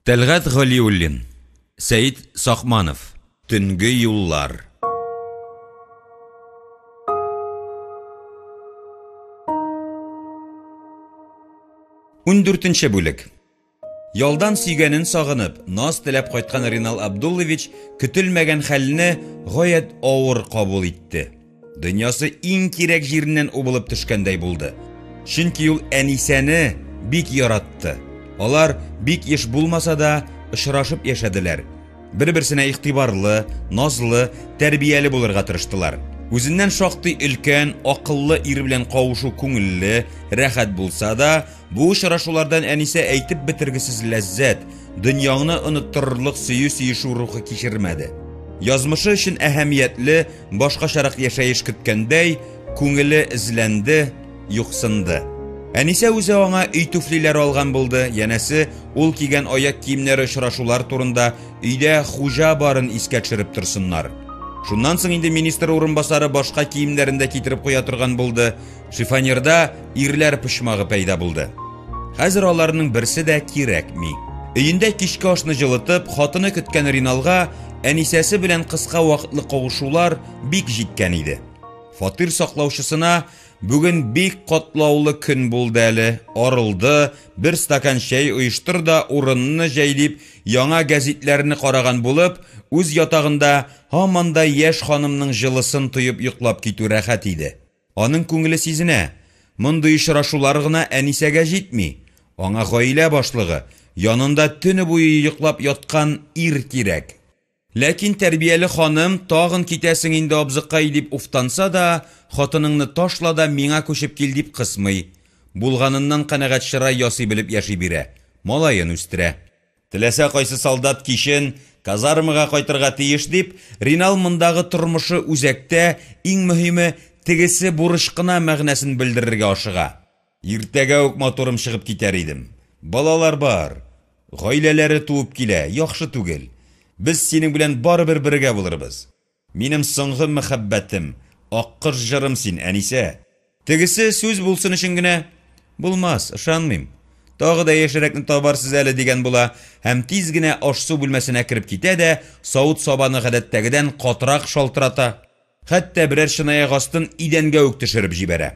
Тәлгать Галиуллин, Сәет Сакманов, Төнге юллар. Ундүртенче бүлек. Ялдан сөйгәнен сагынып, наз теләп кайткан Ринал Абдуллович көтелмәгән хәлне гаять авыр кабул итте. Дөньясы иң кирәк җиреннән убылып төшкәндәй булды. Чөнки ул Әнисәне бик яратты. Алар бик еш булмаса да, очрашып яшәделәр. Бер-берсенә игътибарлы, назлы, тәрбияле булырга тырыштылар. Үзеннән шактый өлкән, акыллы ир белән кавышу күңелле, рәхәт булса да, бу очрашулардан Әнисә әйтеп бетергесез ләззәт, дөньяңны оныттырырлык сөю-сөешү рухы кичермәде. Язмышы өчен әһәмиятле, башкачарак яшәеш көткәндәй, күңеле эзләнде, юксынды. Әнисә үзе аңа өй туфлиләре алган булды, янәсе, ул кигән аяк киемнәре очрашулар турында өйдә хуҗа барын искә төшереп торсыннар. Шуннан соң инде министр урынбасары башка киемнәрен дә китереп куя торган булды, шифоньерда ирләр почмагы пәйда булды. Хәзер аларның берсе дә кирәкми. Өендә кичке ашны җылытып, хатыны көткән Риналга Әнисәсе белән кыска вакытлы кавышулар бик җиткән иде. Фатир саклаучысына бүген бик катлаулы көн булды әле, арылды, бер стакан чәй оештыр да урынны җәй дип, яңа гәзитләрне караган булып, үз ятагында һаман да яшь ханымның җылысын тоеп йоклап китү рәхәт иде. Аның күңеле сизенә, мондый очрашулар гына Әнисәгә җитми, аңа гаилә башлыгы, янында төне буе йоклап яткан ир кирәк. Ләкин тәрбияле ханым, тагын китәсең инде, абзыкай, дип уфтанса да, хатыныңны ташла да миңа күчеп кил дип кысмый. Булганыннан канәгать чырай ясый белеп яши бирә, малаен үстерә. Теләсә кайсы солдат кичен казармага кайтырга тиеш дип, Ринал мондагы тормышы үзәктә, иң мөһиме, тегесе бурыч кына мәгънәсен белдерергә ашыга. Иртәгә үк матурым чыгып китәр идем. Балалар бар. Гаиләләре туып килә, яхшы түгел. Без синең белән барыбер бергә булырбыз. Минем соңгы мәхәббәтем, аккош җырым син, Әнисә. Тегесе сүз булсын өчен генә, Булмас, ышанмыйм. Тагы да яшьрәкне табарсыз әле, дигән була һәм тиз генә аш-су бүлмәсенә кереп китә дә савыт-сабаны гадәттәгедән катырак шалтырата. Хәтта берәр чынаяк астын идәнгә үк төшереп җибәрә.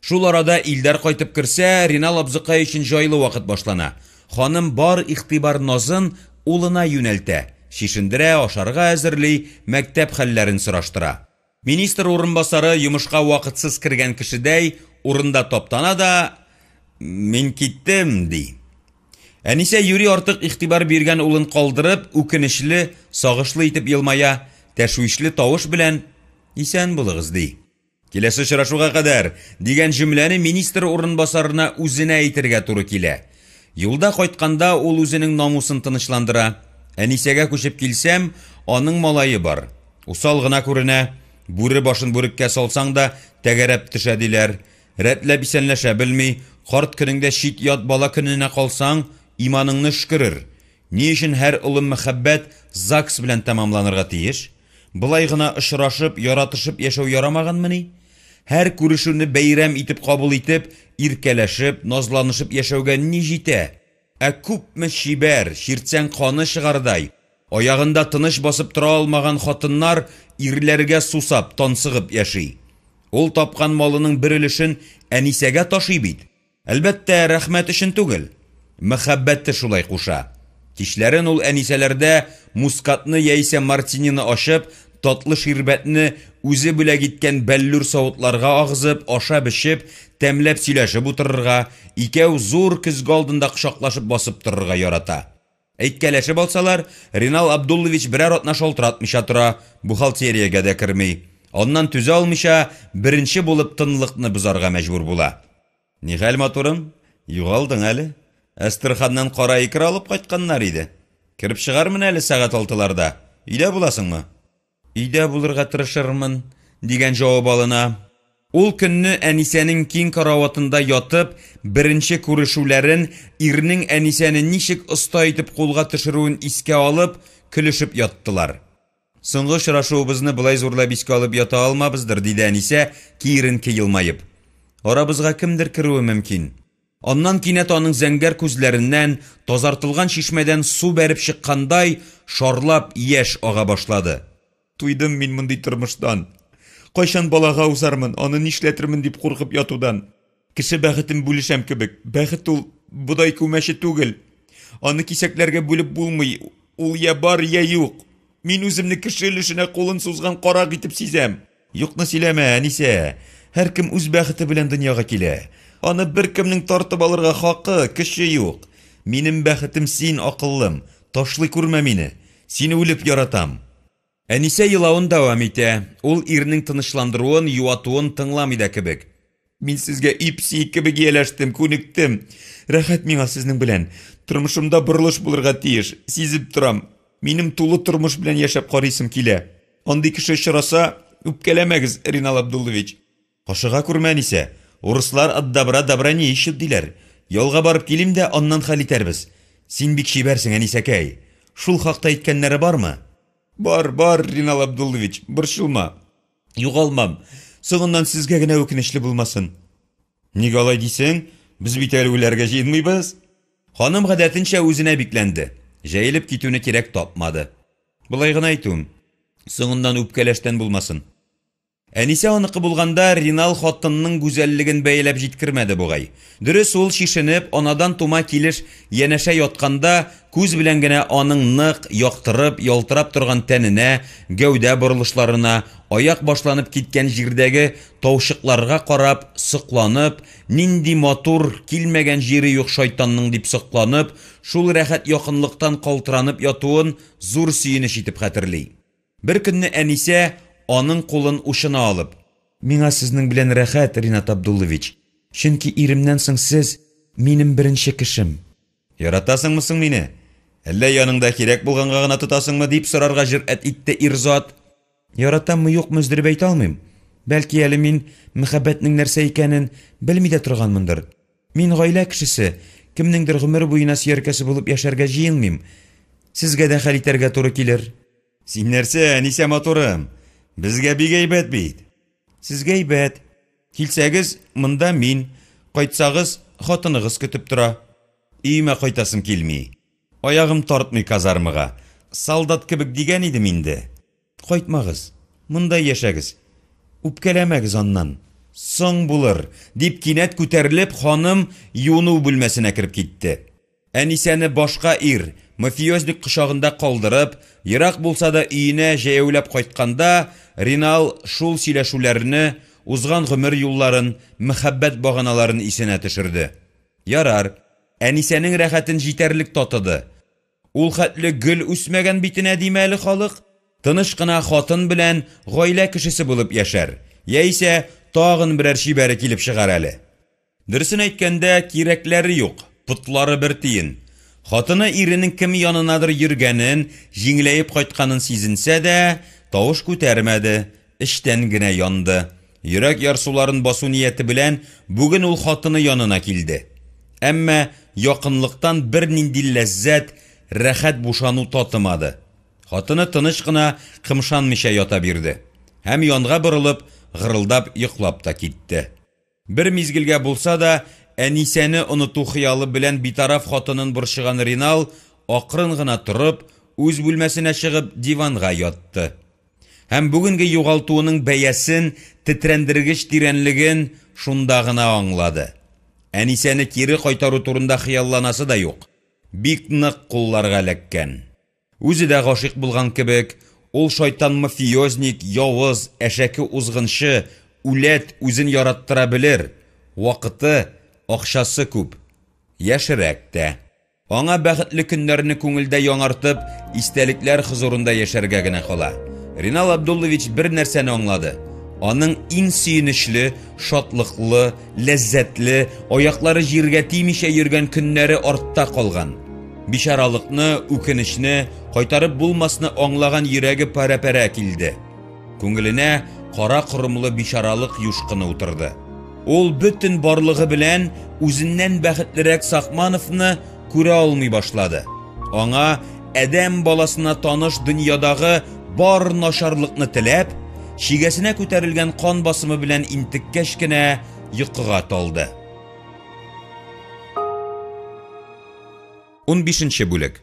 Шул арада Илдар кайтып керсә, Ринал абзыкай өчен җайлы вакыт башлана. Ханым бар игътибар-назын улына юнәлтә, чишендерә, ашарга әзерли, мәктәп хәлләрен сораштыра. Министр урынбасары йомышка вакытсыз кергән кешедәй урында таптана да, Мин киттем, ди. Әнисә юри артык игътибар биргән улын калдырып, үкенечле, сагышлы итеп елмая, тәшвишле тавыш белән, Исән булыгыз, ди. Киләсе очрашуга кадәр! дигән җөмләне министр урынбасарына үзенә әйтергә туры килә. Юлда кайтканда ул үзенең намусын тынычландыра. Әнисәгә күчеп килсәм, аның малае бар. Усал гына күренә, бүре башын бүреккә салсаң да, тәгәрәп төшә, диләр. Рәтләп исәнләшә белми, карт көнеңдә чит-ят бала көненә калсаң, иманыңны өшкерер. Ни өчен һәр олы мәхәббәт ЗАГС белән тәмамланырга тиеш? Болай гына очрашып, яратышып яшәү ярамаганмыни? Һәр күрешүне бәйрәм итеп кабул итеп, иркәләшеп, назланышып яшәүгә ни җитә? Ә күпме чибәр, чиртсәң каны чыгардай, аягында тыныч басып тора алмаган хатыннар ирләргә сусап, тансыгып яши. Ул тапкан малының бер өлешен Әнисәгә ташый бит. Әлбәттә, рәхмәт өчен түгел. Мәхәббәте шулай куша. Кичләрен ул Әнисәләрдә мускатны яисә мартинины ачып, татлы ширбәтне үзе бүләк иткән бәллүр савытларга агызып, ашап-эчеп, тәмләп сөйләшеп утырырга, икәү зур көзге алдында кочаклашып басып торырга ярата. Әйткәләшеп алсалар, Ринал Абдуллович берәр атна шалтыратмыйча тора, бухгалтериягә дә керми. Аннан түзә алмыйча, беренче булып тынлыкны бозарга мәҗбүр була. Нихәл, матурым? Югалдың әле. Әстерханнан кара икра алып кайтканнар иде. Кереп чыгармын әле сәгать алтыларда. Өйдә буласыңмы? Өйдә булырга тырышырмын, дигән җавап алына. Ул көнне Әнисәнең киң караватында ятып, беренче күрешүләрен, ирнең Әнисәне ничек оста итеп кулга төшерүен искә алып, көлешеп яттылар. Соңгы очрашуыбызны болай зурлап искә алып ята алмабыздыр, диде Әнисә, киеренке елмаеп. Арабызга кемдер керүе мөмкин. Аннан кинәт аның зәңгәр күзләреннән, тазартылган чишмәдән су бәреп чыккандай, шарлап яшь ага башлады. Туйдым мин мондый тормыштан. Кайчан балага узармын, аны нишләтермен дип куркып ятудан. Кеше бәхетен бүлешәм кебек. Бәхет ул бодай күмәче түгел. Аны кисәкләргә бүлеп булмый, ул я бар, я юк. Мин үземне кеше өлешенә кулын сузган карак итеп сизәм. Юкны сөйләмә, Әнисә. Һәркем үз бәхете белән дөньяга килә. Аны беркемнең тартып алырга хакы, көче юк. Минем бәхетем син, акыллым. Ташлый күрмә мине. Сине үлеп яратам. Әнисә елавын дәвам итә. Ул ирнең тынычландыруын, юатуын тыңламый да кебек. Мин сезгә ипси кебек ияләштем, күнектем. Рәхәт миңа сезнең белән. Тормышымда борылыш булырга тиеш, сизеп торам. Минем тулы тормыш белән яшәп карыйсым килә. Андый кеше очраса, үпкәләмәгез, Ринал Абдуллович. Ашыга күрмә, Әнисә. Урыслар от добра добра не ищут, диләр. Ялга барып килим дә, аннан хәл итәрбез. Син бик чибәрсең, Әнисәкәй. Шул хакта әйткәннәре бармы? Бар, бар, Ринал Абдуллович, борчылма. Югалмам. Соңыннан сезгә генә үкенечле булмасын. Ник алай дисең? Без бит әле үләргә җыенмыйбыз. Ханым гадәтенчә үзенә бикләнде. Җәелеп китүне кирәк тапмады. Болай гына әйтүем. Соңыннан үпкәләштән булмасын. Әнисә аныкы булганда, Ринал хатынның гүзәллеген бәяләп җиткермәде бугай. Дөрес, ул чишенеп, анадан тума килеш янәшә ятканда, күз белән генә аның нык, яктырып, ялтырап торган тәненә, гәүдә борылышларына, аяк башланып киткән җирдәге таучыкларга карап, сокланып, нинди матур, килмәгән җире юк шайтанның дип сокланып, шул рәхәт якынлыктан калтыранып ятуын зур сөенеч итеп хәтерли. Бер көнне Әнисә, аның кулын учына алып. Миңа сезнең белән рәхәт, Ринат Абдуллович. Чөнки иремнән соң сез, минем беренче кешем. Яратасыңмы соң мине? Әллә яныңда кирәк булганга гына тотасыңмы? дип сорарга җөрьәт итте ир зат. Яратаммы-юкмы өздереп әйтә алмыйм. Бәлки әле мин мәхәббәтнең нәрсә икәнен белми дә торганмындыр. Мин гаилә кешесе, кемнеңдер гомер буена сөяркәсе булып яшәргә җыенмыйм. Сезгә дә хәл итәргә туры килер. Син нәрсә, Әнисә матурым? Безгә бик әйбәт бит. Сезгә әйбәт. Килсәгез, монда мин. Кайтсагыз, хатыныгыз көтеп тора. Өемә кайтасым килми. Аягым тартмый казармага. Солдат кебек дигән идем инде. Кайтмагыз, монда яшәгез. Үпкәләмәгез аннан. Соң булыр, дип кинәт күтәрелеп, ханым юыну бүлмәсенә кереп китте. Әнисәне башка ир, мафиозник кочагында калдырып, ерак булса да өенә җәяүләп кайтканда, Ринал шул сөйләшүләрне, узган гомер юлларын, мәхәббәт баганаларын исенә төшерде. Ярар, Әнисәнең рәхәтен җитәрлек татыды. Ул хәтле гөл үсмәгән битенә диме әле халык? Тыныч кына хатын белән гаилә кешесе булып яшәр, яисә тагын берәр чибәре килеп чыгар әле. Дөресен әйткәндә, кирәкләре юк, потлары бер тиен. Хатыны иренең кем янынадыр йөргәнен, җиңеләеп кайтканын сизенсә дә, тавыш күтәрмәде, эчтән генә янды. Йөрәк ярсуларын басу нияте белән бүген ул хатыны янына килде. Әмма якынлыктан бернинди ләззәт, рәхәт бушану татымады. Хатыны тыныч кына, кымшанмыйча ята бирде. Һәм янга борылып, гырылдап йоклап та китте. Бер мизгелгә булса да Әнисәне оныту хыялы белән битараф хатынын борчыган Ринал, акрын гына торып, үз бүлмәсенә чыгып, диванга ятты. Һәм бүгенге югалтуының бәясен, тетрәндергеч тирәнлеген шунда гына аңлады. Әнисәне кире кайтару турында хыялланасы да юк. Бик нык кулларга эләккән. Үзе дә гашыйк булган кебек, ул шайтан мафиозник, явыз, әшәке узгынчы, үләт, үзен яраттыра белер, вакыты, акчасы күп. Яшьрәк тә. Аңа бәхетле көннәрне күңелдә яңартып, истәлекләр хозурында яшәргә генә кала. Ринал Абдуллович бер нәрсәне аңлады. Аның иң сөенечле, шатлыклы, ләззәтле, аяклары җиргә тимичә йөргән көннәре артта калган. Бичаралыкны, үкенечне, кайтарып булмасны аңлаган йөрәге парә-парә килде. Күңеленә кара корымлы бичаралык юшкыны утырды. Ул бөтен барлыгы белән үзеннән бәхетлерәк Сакмановны күрә алмый башлады. Аңа адәм баласына таныш дөньядагы бар начарлыкны теләп, чигәсенә күтәрелгән кан басымы белән интеккәч кенә йокыга талды. Унбишенче бүлек.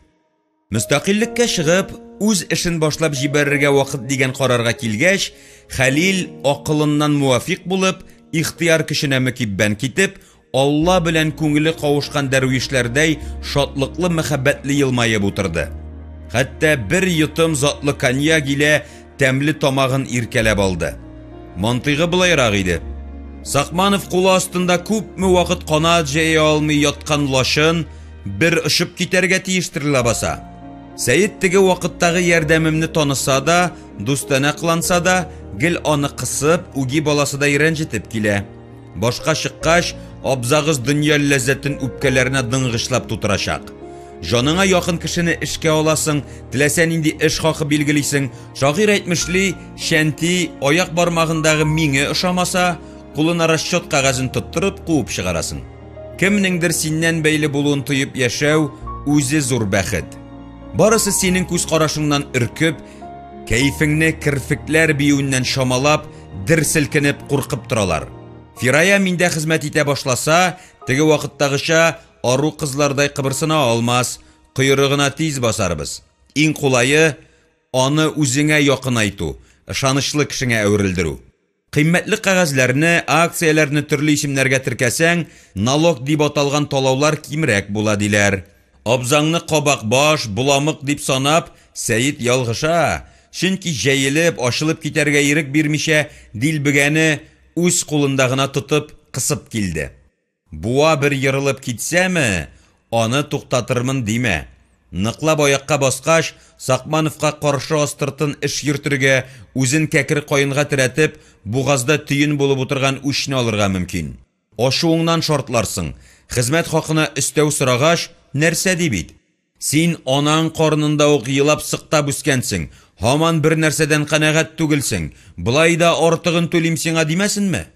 Мөстәкыйльлеккә чыгып, үз эшен башлап җибәрергә вакыт дигән карарга килгәч, Хәлил акылыннан муафикъ булып, ихтыяр көченә мөкиббән китеп, Алла белән күңеле кавышкан дәрвишләрдәй шатлыклы мәхәббәтле елмаеп утырды. Хәтта бер йотым затлы коньяк илә тәмле тамагын иркәләп алды. Мантыйгы болайрак иде. Сакманов кулы астында күпме вакыт канат җәя алмый яткан лачын бер очып китәргә тиештер ләбаса. Сәет теге вакыттагы ярдәмемне таныса да, дустанә кыланса да, гел аны кысып, үги баласыдай рәнҗетеп килә. Башка чыккач, абзагыз дөнья ләззәтен үпкәләренә дыңгычлап тутырачак. Җаныңа якын кешене эшкә аласың, теләсә нинди эш хакы билгелисең. Шагыйрь әйтмешли, чәнти, аяк бармагындагы миңе ошамаса, кулына расчет кәгазен тоттырып, куып чыгарасың. Кемнеңдер синнән бәйле булуын тоеп яшәү үзе зур бәхет. Барысы синең күз карашыңнан өркеп, кәефеңне керфекләр биюеннән чамалап, дер селкенеп, куркып торалар. Фирая миндә хезмәт итә башласа, теге вакыттагыча ару кызлардай кыбырсына алмас, койрыгына тиз басарбыз. Иң кулае, аны үзеңә якынайту, ышанычлы кешеңә әверелдерү. Кыйммәтле кәгазьләрне, акцияләрне төрле исемнәргә теркәсәң, налог дип аталган талаулар кимрәк була, диләр. Абзаңны кабак баш, боламык дип санап, Сәет ялгыша, чөнки җәелеп, ачылып китәргә ирек бирмичә, дилбегәне үз кулында гына тотып, кысып килде. Буа бер ерылып китсәме, аны туктатырмын димә. Ныклап аякка баскач, Сакмановка каршы астыртын эш йөртергә, үзен кәкре каенга терәтеп, бугазда төен булып утырган үчне алырга мөмкин. Ачуыңнан шартларсың. Хезмәт хакына өстәү сорагач, нәрсә ди бит? Син анаң карынында ук елап сыктап үскәнсең, һаман бер нәрсәдән канәгать түгелсең, болай да артыгын түлим сиңа димәсенме?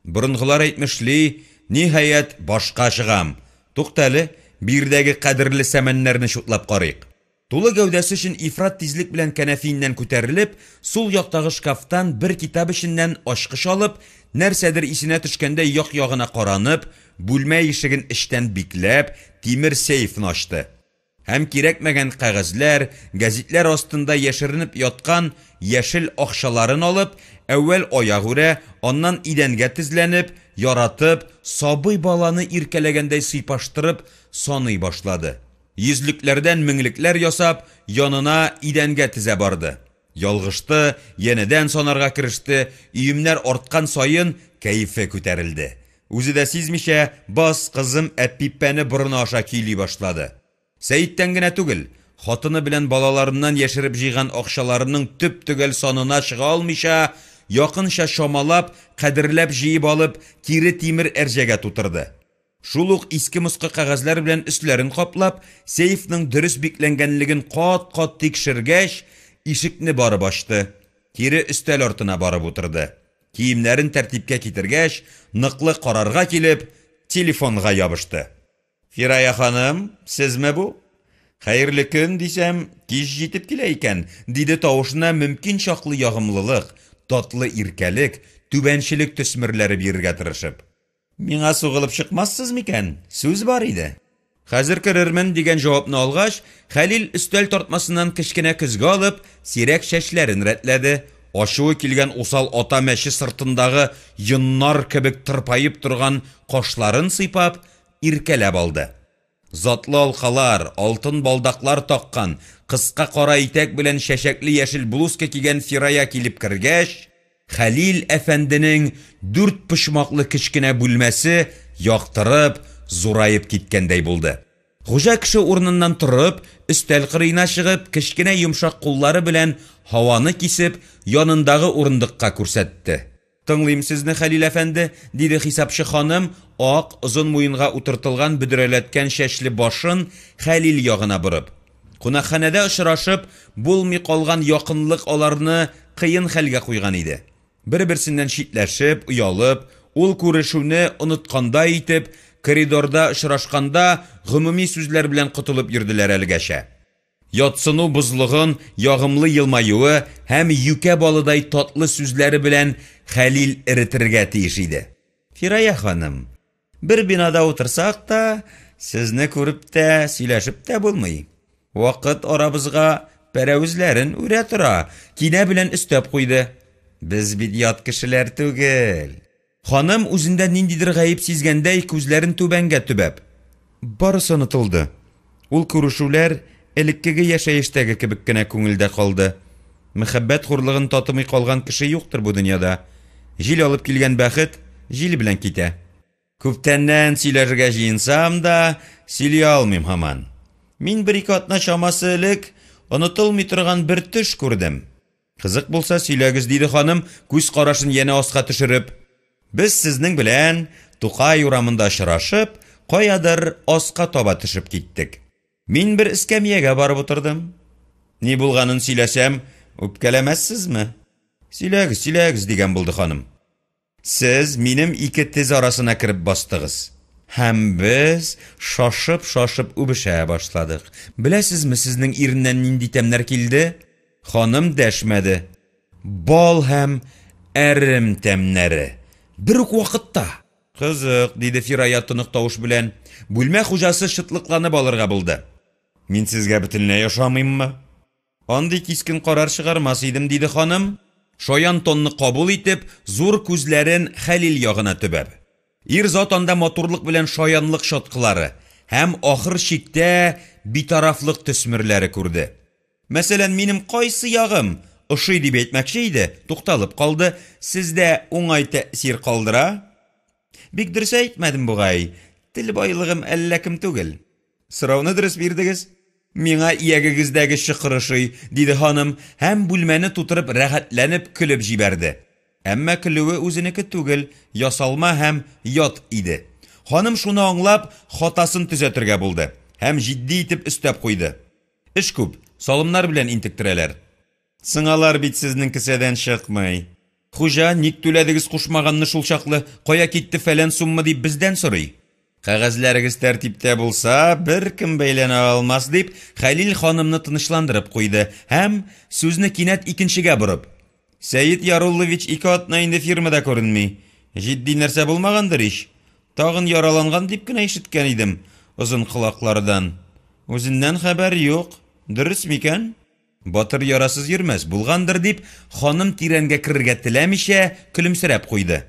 Борынгылар әйтмешли, ниһаять, башка чыгам. Тукта әле, биредәге кадерле сәмәннәрне чутлап карыйк. Тулы гәүдәсе өчен ифрат тизлек белән кәнәфиеннән күтәрелеп, сул яктагы шкафтан бер китап эченнән ачкыч алып, нәрсәдер исенә төшкәндәй як-ягына каранып, бүлмә ишеген эчтән бикләп, тимер сейфны ачты. Һәм кирәкмәгән кәгазьләр, гәзитләр астында яшеренеп яткан яшел акчаларын алып, әүвәл аягүрә, аннан идәнгә тезләнеп, яратып, сабый баланы иркәләгәндәй сыйпаштырып саный башлады. Йөзлекләрдән меңлекләр ясап, янына идәнгә тезә барды. Ялгышты, янәдән санарга кереште, өемнәр арткан саен кәефе күтәрелде. Үзе дә сизмичә, Бас, кызым, Әпипәне борыны аша көйли башлады. Сәеттән генә түгел, хатыны белән балаларыннан яшереп җыйган акчаларының төп-төгәл санына чыга алмыйча, якынча чамалап, кадерләп җыеп алып, кире тимер әрҗәгә тутырды. Шул ук иске-москы кәгазьләр белән өсләрен каплап, сейфның дөрес бикләнгәнлеген кат-кат тикшергәч, ишекне барып ачты. Кире өстәл артына барып утырды. Киемнәрен тәртипкә китергәч, ныклы карарга килеп, телефонга ябышты. Фирая ханым, сезме бу? Хәерле көн, дисәм, кич җитеп килә икән, диде тавышына мөмкин чаклы ягымлылык, татлы иркәлек, түбәнчелек төсмерләре бирергә тырышып. Миңа сугылып чыкмассыз микән? Сүз бар иде. Хәзер керермен, дигән җавапны алгач, Хәлил өстәл тартмасыннан кечкенә көзге алып, сирәк чәчләрен рәтләде, ачуы килгән усал ата мәче сыртындагы йоннар кебек тырпаеп торган кашларын сыйпап, иркәләп алды. Затлы алкалар, алтын балдаклар таккан, кыска кара итәк белән чәчәкле яшел блузка кигән Фирая килеп кергәч, Хәлил әфәнденең дүрт почмаклы кечкенә бүлмәсе яктырып, зураеп киткәндәй булды. Хуҗа кеше урыныннан торып, өстәл кырыена чыгып, кечкенә йомшак куллары белән һаваны кисеп, янындагы урындыкка күрсәтте. Тыңлыйм сезне, Хәлил әфәнде, диде хисапчы ханым, ак, озын муенга утыртылган бөдрәләткән чәчле башын Хәлил ягына борып. Кунакханәдә очрашып, булмый калган якынлык аларны кыен хәлгә куйган иде. Бер-берсеннән читләшеп, оялып, ул күрешүне оныткандай итеп, коридорда очрашканда гомуми сүзләр белән котылып йөрделәр әлегәчә. Ятсыну бозлыгын ягымлы елмаюы һәм юкә балыдай татлы сүзләре белән Хәлил эретергә тиеш иде. Фирая ханым, бер бинада утырсак та, Сезне күреп тә, сөйләшеп тә булмый. Вакыт арабызга пәрәвезләрен үрә тора, кинә белән өстәп куйды. Без бит ят кешеләр түгел. Ханым, үзендә ниндидер гаеп сизгәндәй, күзләрен түбәнгә төбәп. Барысы онытылды. Ул күрешүләр элеккеге яшәештәге кебек кенә күңелдә калды. Мәхәббәт хурлыгын татымый калган кеше юктыр бу дөньяда. Җил алып килгән бәхет җил белән китә. Күптәннән сөйләргә җыенсам да, сөйли алмыйм һаман. Мин бер-ике атна чамасы элек онытылмый торган бер төш күрдем. Кызык булса сөйләгез, диде ханым, күз карашын янә аска төшереп. Без сезнең белән Тукай урамында очрашып, каядыр аска таба төшеп киттек. Мин бер эскәмиягә барып утырдым. Ни булганын сөйләсәм, үпкәләмәссезме? Сөйләгез, сөйләгез, дигән булды ханым. Сез минем ике тез арасына кереп бастыгыз. Һәм без шашып-шашып үбешә башладык. Беләсезме, сезнең иреннән нинди тәмнәр килде? Ханым дәшмәде. Бал һәм әрем тәмнәре. Бер үк вакытта. Кызык, диде Фирая тонык тавыш белән. Бүлмә хуҗасы чытлыкланып алырга булды. Мин сезгә бөтенләй ошамыйммы? Андый кискен карар чыгармас идем, диде ханым, шаян тонны кабул итеп, зур күзләрен Хәлил ягына төбәп. Ир зат анда матурлык белән шаянлык чаткылары һәм, ахыр чиктә, битарафлык төсмерләре күрде. Мәсәлән, минем кайсы ягым ошый дип әйтмәкче иде, тукталып калды, сездә уңай тәэсир калдыра? Бик дөрес әйтмәдем бугай, тел байлыгым әллә кем түгел. Сорауны дөрес бирдегез. Миңа иягегездәге чокыр ошый, диде ханым һәм бүлмәне тутырып рәхәтләнеп көлеп җибәрде. Әмма көлүе үзенеке түгел, ясалма һәм ят иде. Ханым шуны аңлап, хатасын төзәтергә булды һәм җитди итеп өстәп куйды. Эш күп, салымнар белән интектерәләр. Сыңалар бит сезнең кесәдән чыкмый. Хуҗа, ник түләдегез кушмаганны шулчаклы, кая китте фәлән сумма дип бездән сорый. Кәгазьләрегез тәртиптә булса, беркем бәйләнә алмас, дип, Хәлил ханымны тынычландырып куйды һәм, сүзне кинәт икенчегә борып. Сәет Яруллович ике атна инде фирмада күренми. Җитди нәрсә булмагандыр ич? Тагын яраланган дип кенә ишеткән идем озын колаклардан. Үзеннән хәбәр юк. Дөрес микән? Батыр ярасыз йөрмәс, булгандыр, дип, ханым тирәнгә керергә теләмичә, көлемсерәп куйды.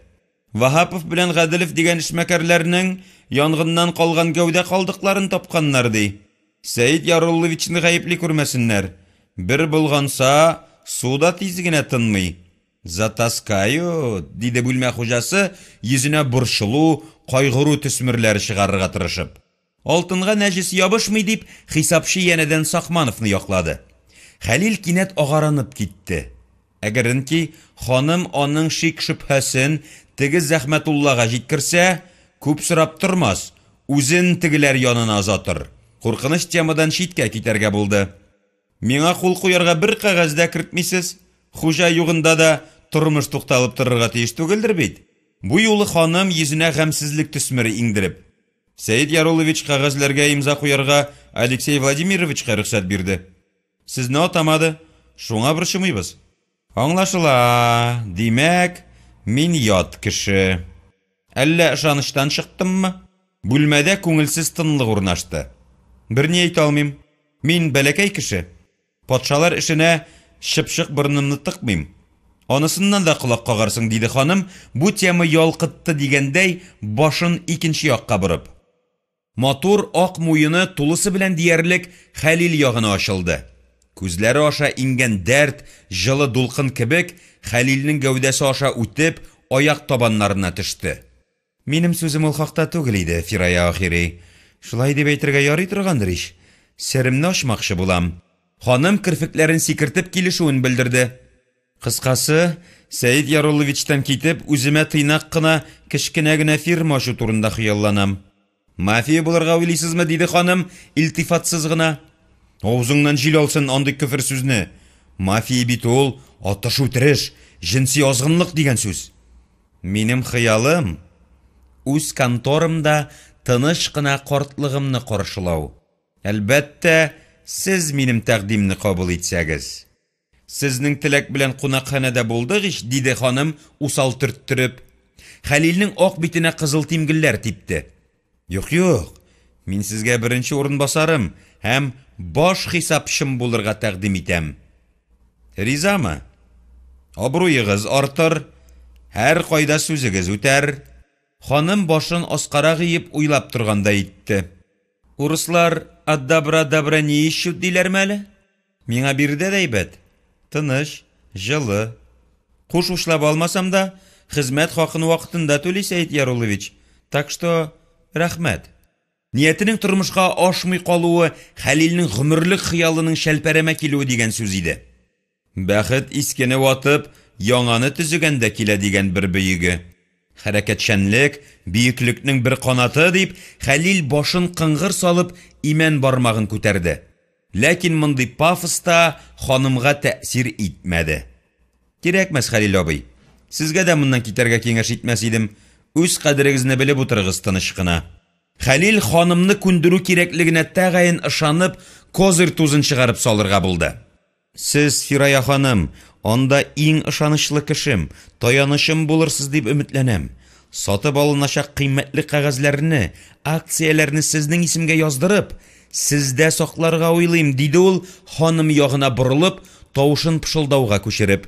Ваһапов белән Гаделев дигән эшмәкәрләрнең янгыннан калган гәүдә калдыкларын тапканнар, ди. Сәет Ярулловичны гаепли күрмәсеннәр. Бер болганса, су да тиз генә тынмый. Затаскают, диде бүлмә хуҗасы, йөзенә борчылу, кайгыру төсмерләре чыгарырга тырышып. Алтынга нәҗес ябышмый, дип, хисапчы янәдән Сакмановны яклады. Хәлил кинәт агарынып китте. Әгәренки ханым аның шик-шөбһәсен теге Зәхмәтуллага җиткерсә, күп сорап тормас, үзен тегеләр янына озатыр. Куркыныч темадан читкә китәргә булды. Миңа кул куярга бер кәгазь дә кертмисез. Хуҗа югында да тормыш тукталып торырга тиеш түгелдер бит? Бу юлы ханым йөзенә гамьсезлек төсмере иңдереп. Сәет Яруллович кәгазьләргә имза куярга Алексей Владимировичка рөхсәт бирде. Сезне атамады, шуңа борчымыйбыз. Аңлашыла, димәк, мин ят кеше. Әллә ышанычтан чыктыммы? Бүлмәдә күңелсез тынлык урнашты. Берни әйтә алмыйм. Мин бәләкәй кеше. Патшалар эшенә чыпчык борынымны тыкмыйм. Анысыннан да колак кагарсың, диде ханым, бу тема ялкытты дигәндәй, башын икенче якка борып. Матур ак муены тулысы белән диярлек Хәлил ягына ачылды. Күзләре аша иңгән дәрт, җылы дулкын кебек, Хәлилнең гәүдәсе аша үтеп, аяк табаннарына төште. Минем сүзем ул хакта түгел иде, Фирая ахири. Шулай дип әйтергә ярый торгандыр ич. Серемне ачмакчы булам. Ханым керфекләрен сикертеп килешүен белдерде. Кыскасы, Сәет Ярулловичтан китеп, үземә тыйнак кына, кечкенә генә фирма ачу турында хыялланам. Мафия булырга уйлыйсызмы? диде ханым, илтифатсыз гына. Авызыңнан җил алсын андый көфер сүзне. Мафия бит ул атыш-үтереш, җенси азгынлык дигән сүз. Минем хыялым, үз конторымда тыныч кына картлыгымны каршылау. Әлбәттә, сез минем тәкъдимне кабул итсәгез. Сезнең теләк белән кунакханәдә булдык ич, диде ханым, усал төрттереп. Хәлилнең ак битенә кызыл тимгелләр типте. Юк, юк. Мин сезгә беренче урынбасарым һәм баш хисапчым булырга тәкъдим итәм. Ризамы? Абруегыз артыр, һәркайда сүзегез үтәр. Ханым башын аскарак иеп уйлап торгандай итте. Урыслар от добра добра не ищут диләрме әле? Миңа биредә дә әйбәт. Тыныч, җылы. Куш учлап алмасам да, хезмәт хакын вакытында түли Сәет Яруллович. Так что, рәхмәт. Ниятенең тормышка ашмый калуы Хәлилнең гомерлек хыялының шәлпәрәмә килүе дигән сүз иде. Бәхет искене ватып, яңаны төзегәндә килә дигән бер бөеге. Хәрәкәтчәнлек, бөеклекнең бер канаты, дип, Хәлил башын кыңгыр салып, имән бармагын күтәрде. Ләкин мондый пафос та ханымга тәэсир итмәде. Кирәкмәс, Хәлил абый. Сезгә дә моннан китәргә киңәш итмәс идем. Үз кадерегезне белеп утырыгыз тыныч кына. Хәлил ханымны күндерү кирәклегенә тәгаен ышанып, козырь тузын чыгарып салырга булды. Сез, Фирая ханым, анда иң ышанычлы кешем, таянычым булырсыз дип өметләнәм. Сатып алыначак кыйммәтле кәгазьләрне, акцияләрне сезнең исемгә яздырып, сездә сакларга уйлыйм, диде ул, ханым ягына борылып, тавышын пышылдауга күчереп.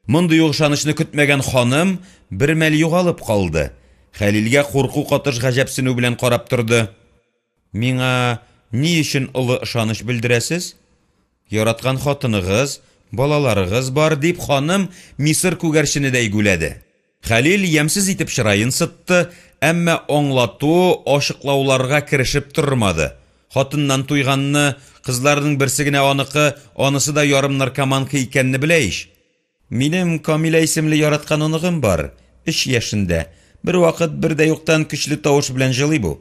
Мондый ук ышанычны көтмәгән ханым бер мәл югалып калды. Хәлилгә курку катыш гаҗәпсенү белән карап торды. Миңа ни өчен олы ышаныч белдерәсез? Яраткан хатыныгыз, балаларыгыз бар, дип ханым Мисыр күгәрченедәй гүләде. Хәлил ямьсез итеп чыраен сытты, әмма аңлату, ачыклауларга керешеп тормады. Хатыннан туйганны, кызларының берсе генә аныкы, анысы да ярым наркоманка икәнне белә ич. Минем Камилә исемле яраткан оныгым бар, өч яшендә. Бервакыт бер дә юктан көчле тавыш белән җылый бу.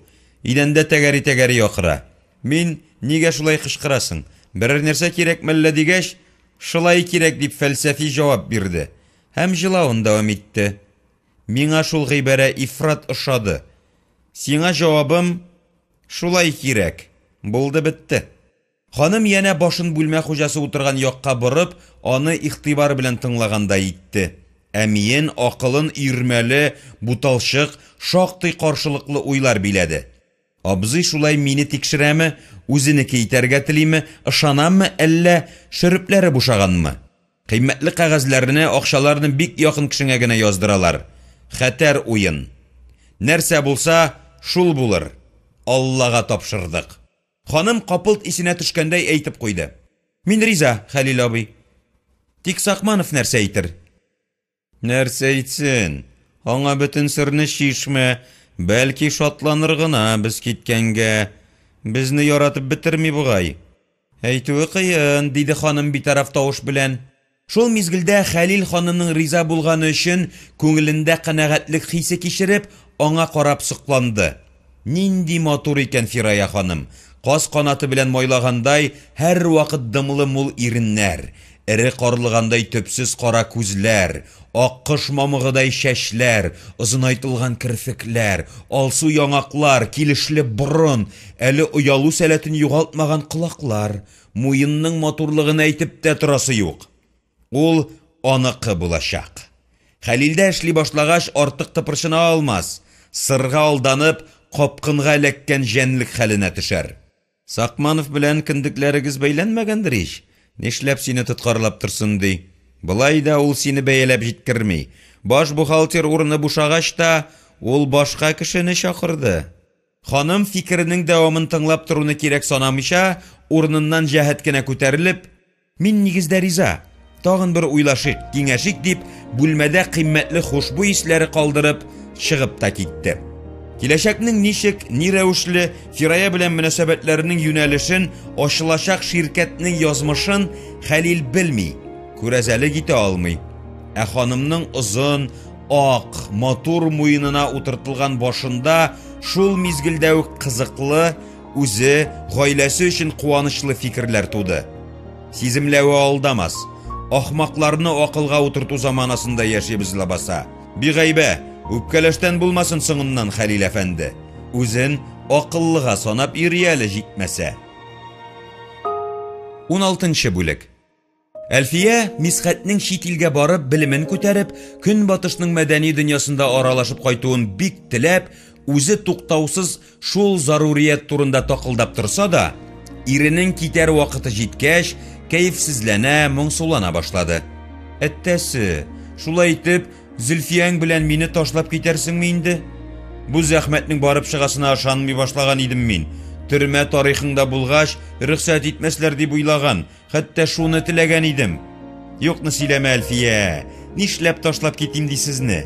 Идәндә тәгәри-тәгәри акыра. Мин, нигә шулай кычкырасың, берәр нәрсә кирәк мәллә дигәч, шылай кирәк дип фәлсәфи җавап бирде. Һәм җылавын дәвам итте. Миңа шул гыйбарә ифрат ошады. Сиңа җавабым, шулай кирәк. Булды-бетте. Ханым янә башын бүлмә хуҗасы утырган якка борып, аны игътибар белән тыңлагандай итте. Ә миен, акылын өермәле, буталчык, шактый каршылыклы уйлар биләде. Абзый шулай мине тикшерәме, үзенеке итәргә телиме, ышанамы, әллә шөрепләре бушаганмы? Кыйммәтле кәгазьләрне, акчаларны бик якын кешеңә генә яздыралар. Хәтәр уен. Нәрсә булса, шул булыр. Аллага тапшырдык. Ханым капылт исенә төшкәндәй әйтеп куйды. Мин риза, Хәлил абый. Тик Сакманов нәрсә әйтер? Нәрсә әйтсен? Аңа бөтен серне чишмә. Бәлки шатланыр гына без киткәнгә. Безне яратып бетерми бугай. Әйтүе кыен, диде ханым битараф тавыш белән. Шул мизгелдә Хәлил ханымның риза булганы өчен күңелендә канәгатьлек хисе кичереп, аңа карап сокланды. Нинди матур икән Фирая ханым! Каз канаты белән майлагандай, һәрвакыт дымлы мул иреннәр, эре карлыгандай төпсез кара күзләр, аккош мамыгыдай чәчләр, озынайтылган керфекләр, алсу яңаклар, килешле борын, әле оялу сәләтен югалтмаган колаклар, Муенның матурлыгын әйтеп тә торасы юк. Ул аныкы булачак. Хәлилдә эшли башлагач, артык тыпырчына алмас, сырга алданып, капкынга эләккән җәнлек хәленә төшәр. Сакманов белән кендекләрегез бәйләнмәгәндер ич? Нишләп сине тоткарлап торсын ди? Болай да ул сине бәяләп җиткерми. Баш бухгалтер урыны бушагач та, ул башка кешене чакырды. Ханым, фикеренең дәвамын тыңлап торуны кирәк санамыйча, урыныннан җәһәт кенә күтәрелеп, Мин нигездә риза, тагын бер уйлашыйк, киңәшик, дип, бүлмәдә кыйммәтле хушбуй исләре калдырып, чыгып та китте. Киләчәкнең ничек, ни рәвешле, Фирая белән мөнәсәбәтләренең юнәлешен, ачылачак ширкәтнең язмышын Хәлил белми, күрәзәлек итә алмый. Ә ханымның озын, Ак, матур муенына утыртылган башында шул мизгелдә үк кызыклы, үзе, гаиләсе өчен куанычлы фикерләр туды. Сиземләве алдамас. Ахмакларны акылга утырту заманасында яшибез лабаса. Бигайбә, үпкәләштән булмасын соңыннан Хәлил әфәнде. Үзен акыллыга санап йөри әле җитмәсә. Уналтынчы бүлек. Әлфия, Мисхәтнең чит илгә барып, белемен күтәреп, Көнбатышның мәдәни дөньясында аралашып кайтуын бик теләп, Үзе туктаусыз шул зарурият турында такылдап торса да, иренең китәр вакыты җиткәч, кәефсезләнә, моңсулана башлады. Әттәсе, шулай итеп, Зөлфияң белән мине ташлап китәрсеңме инде? Бу зәхмәтнең барып чыгасына ышанмый башлаган идем мин. Төрмә тарихыңда булгач, рөхсәт итмәсләр дип уйлаган, хәтта шуны теләгән идем. Юкны сөйләмә, Әлфия. Нишләп ташлап китим ди сезне?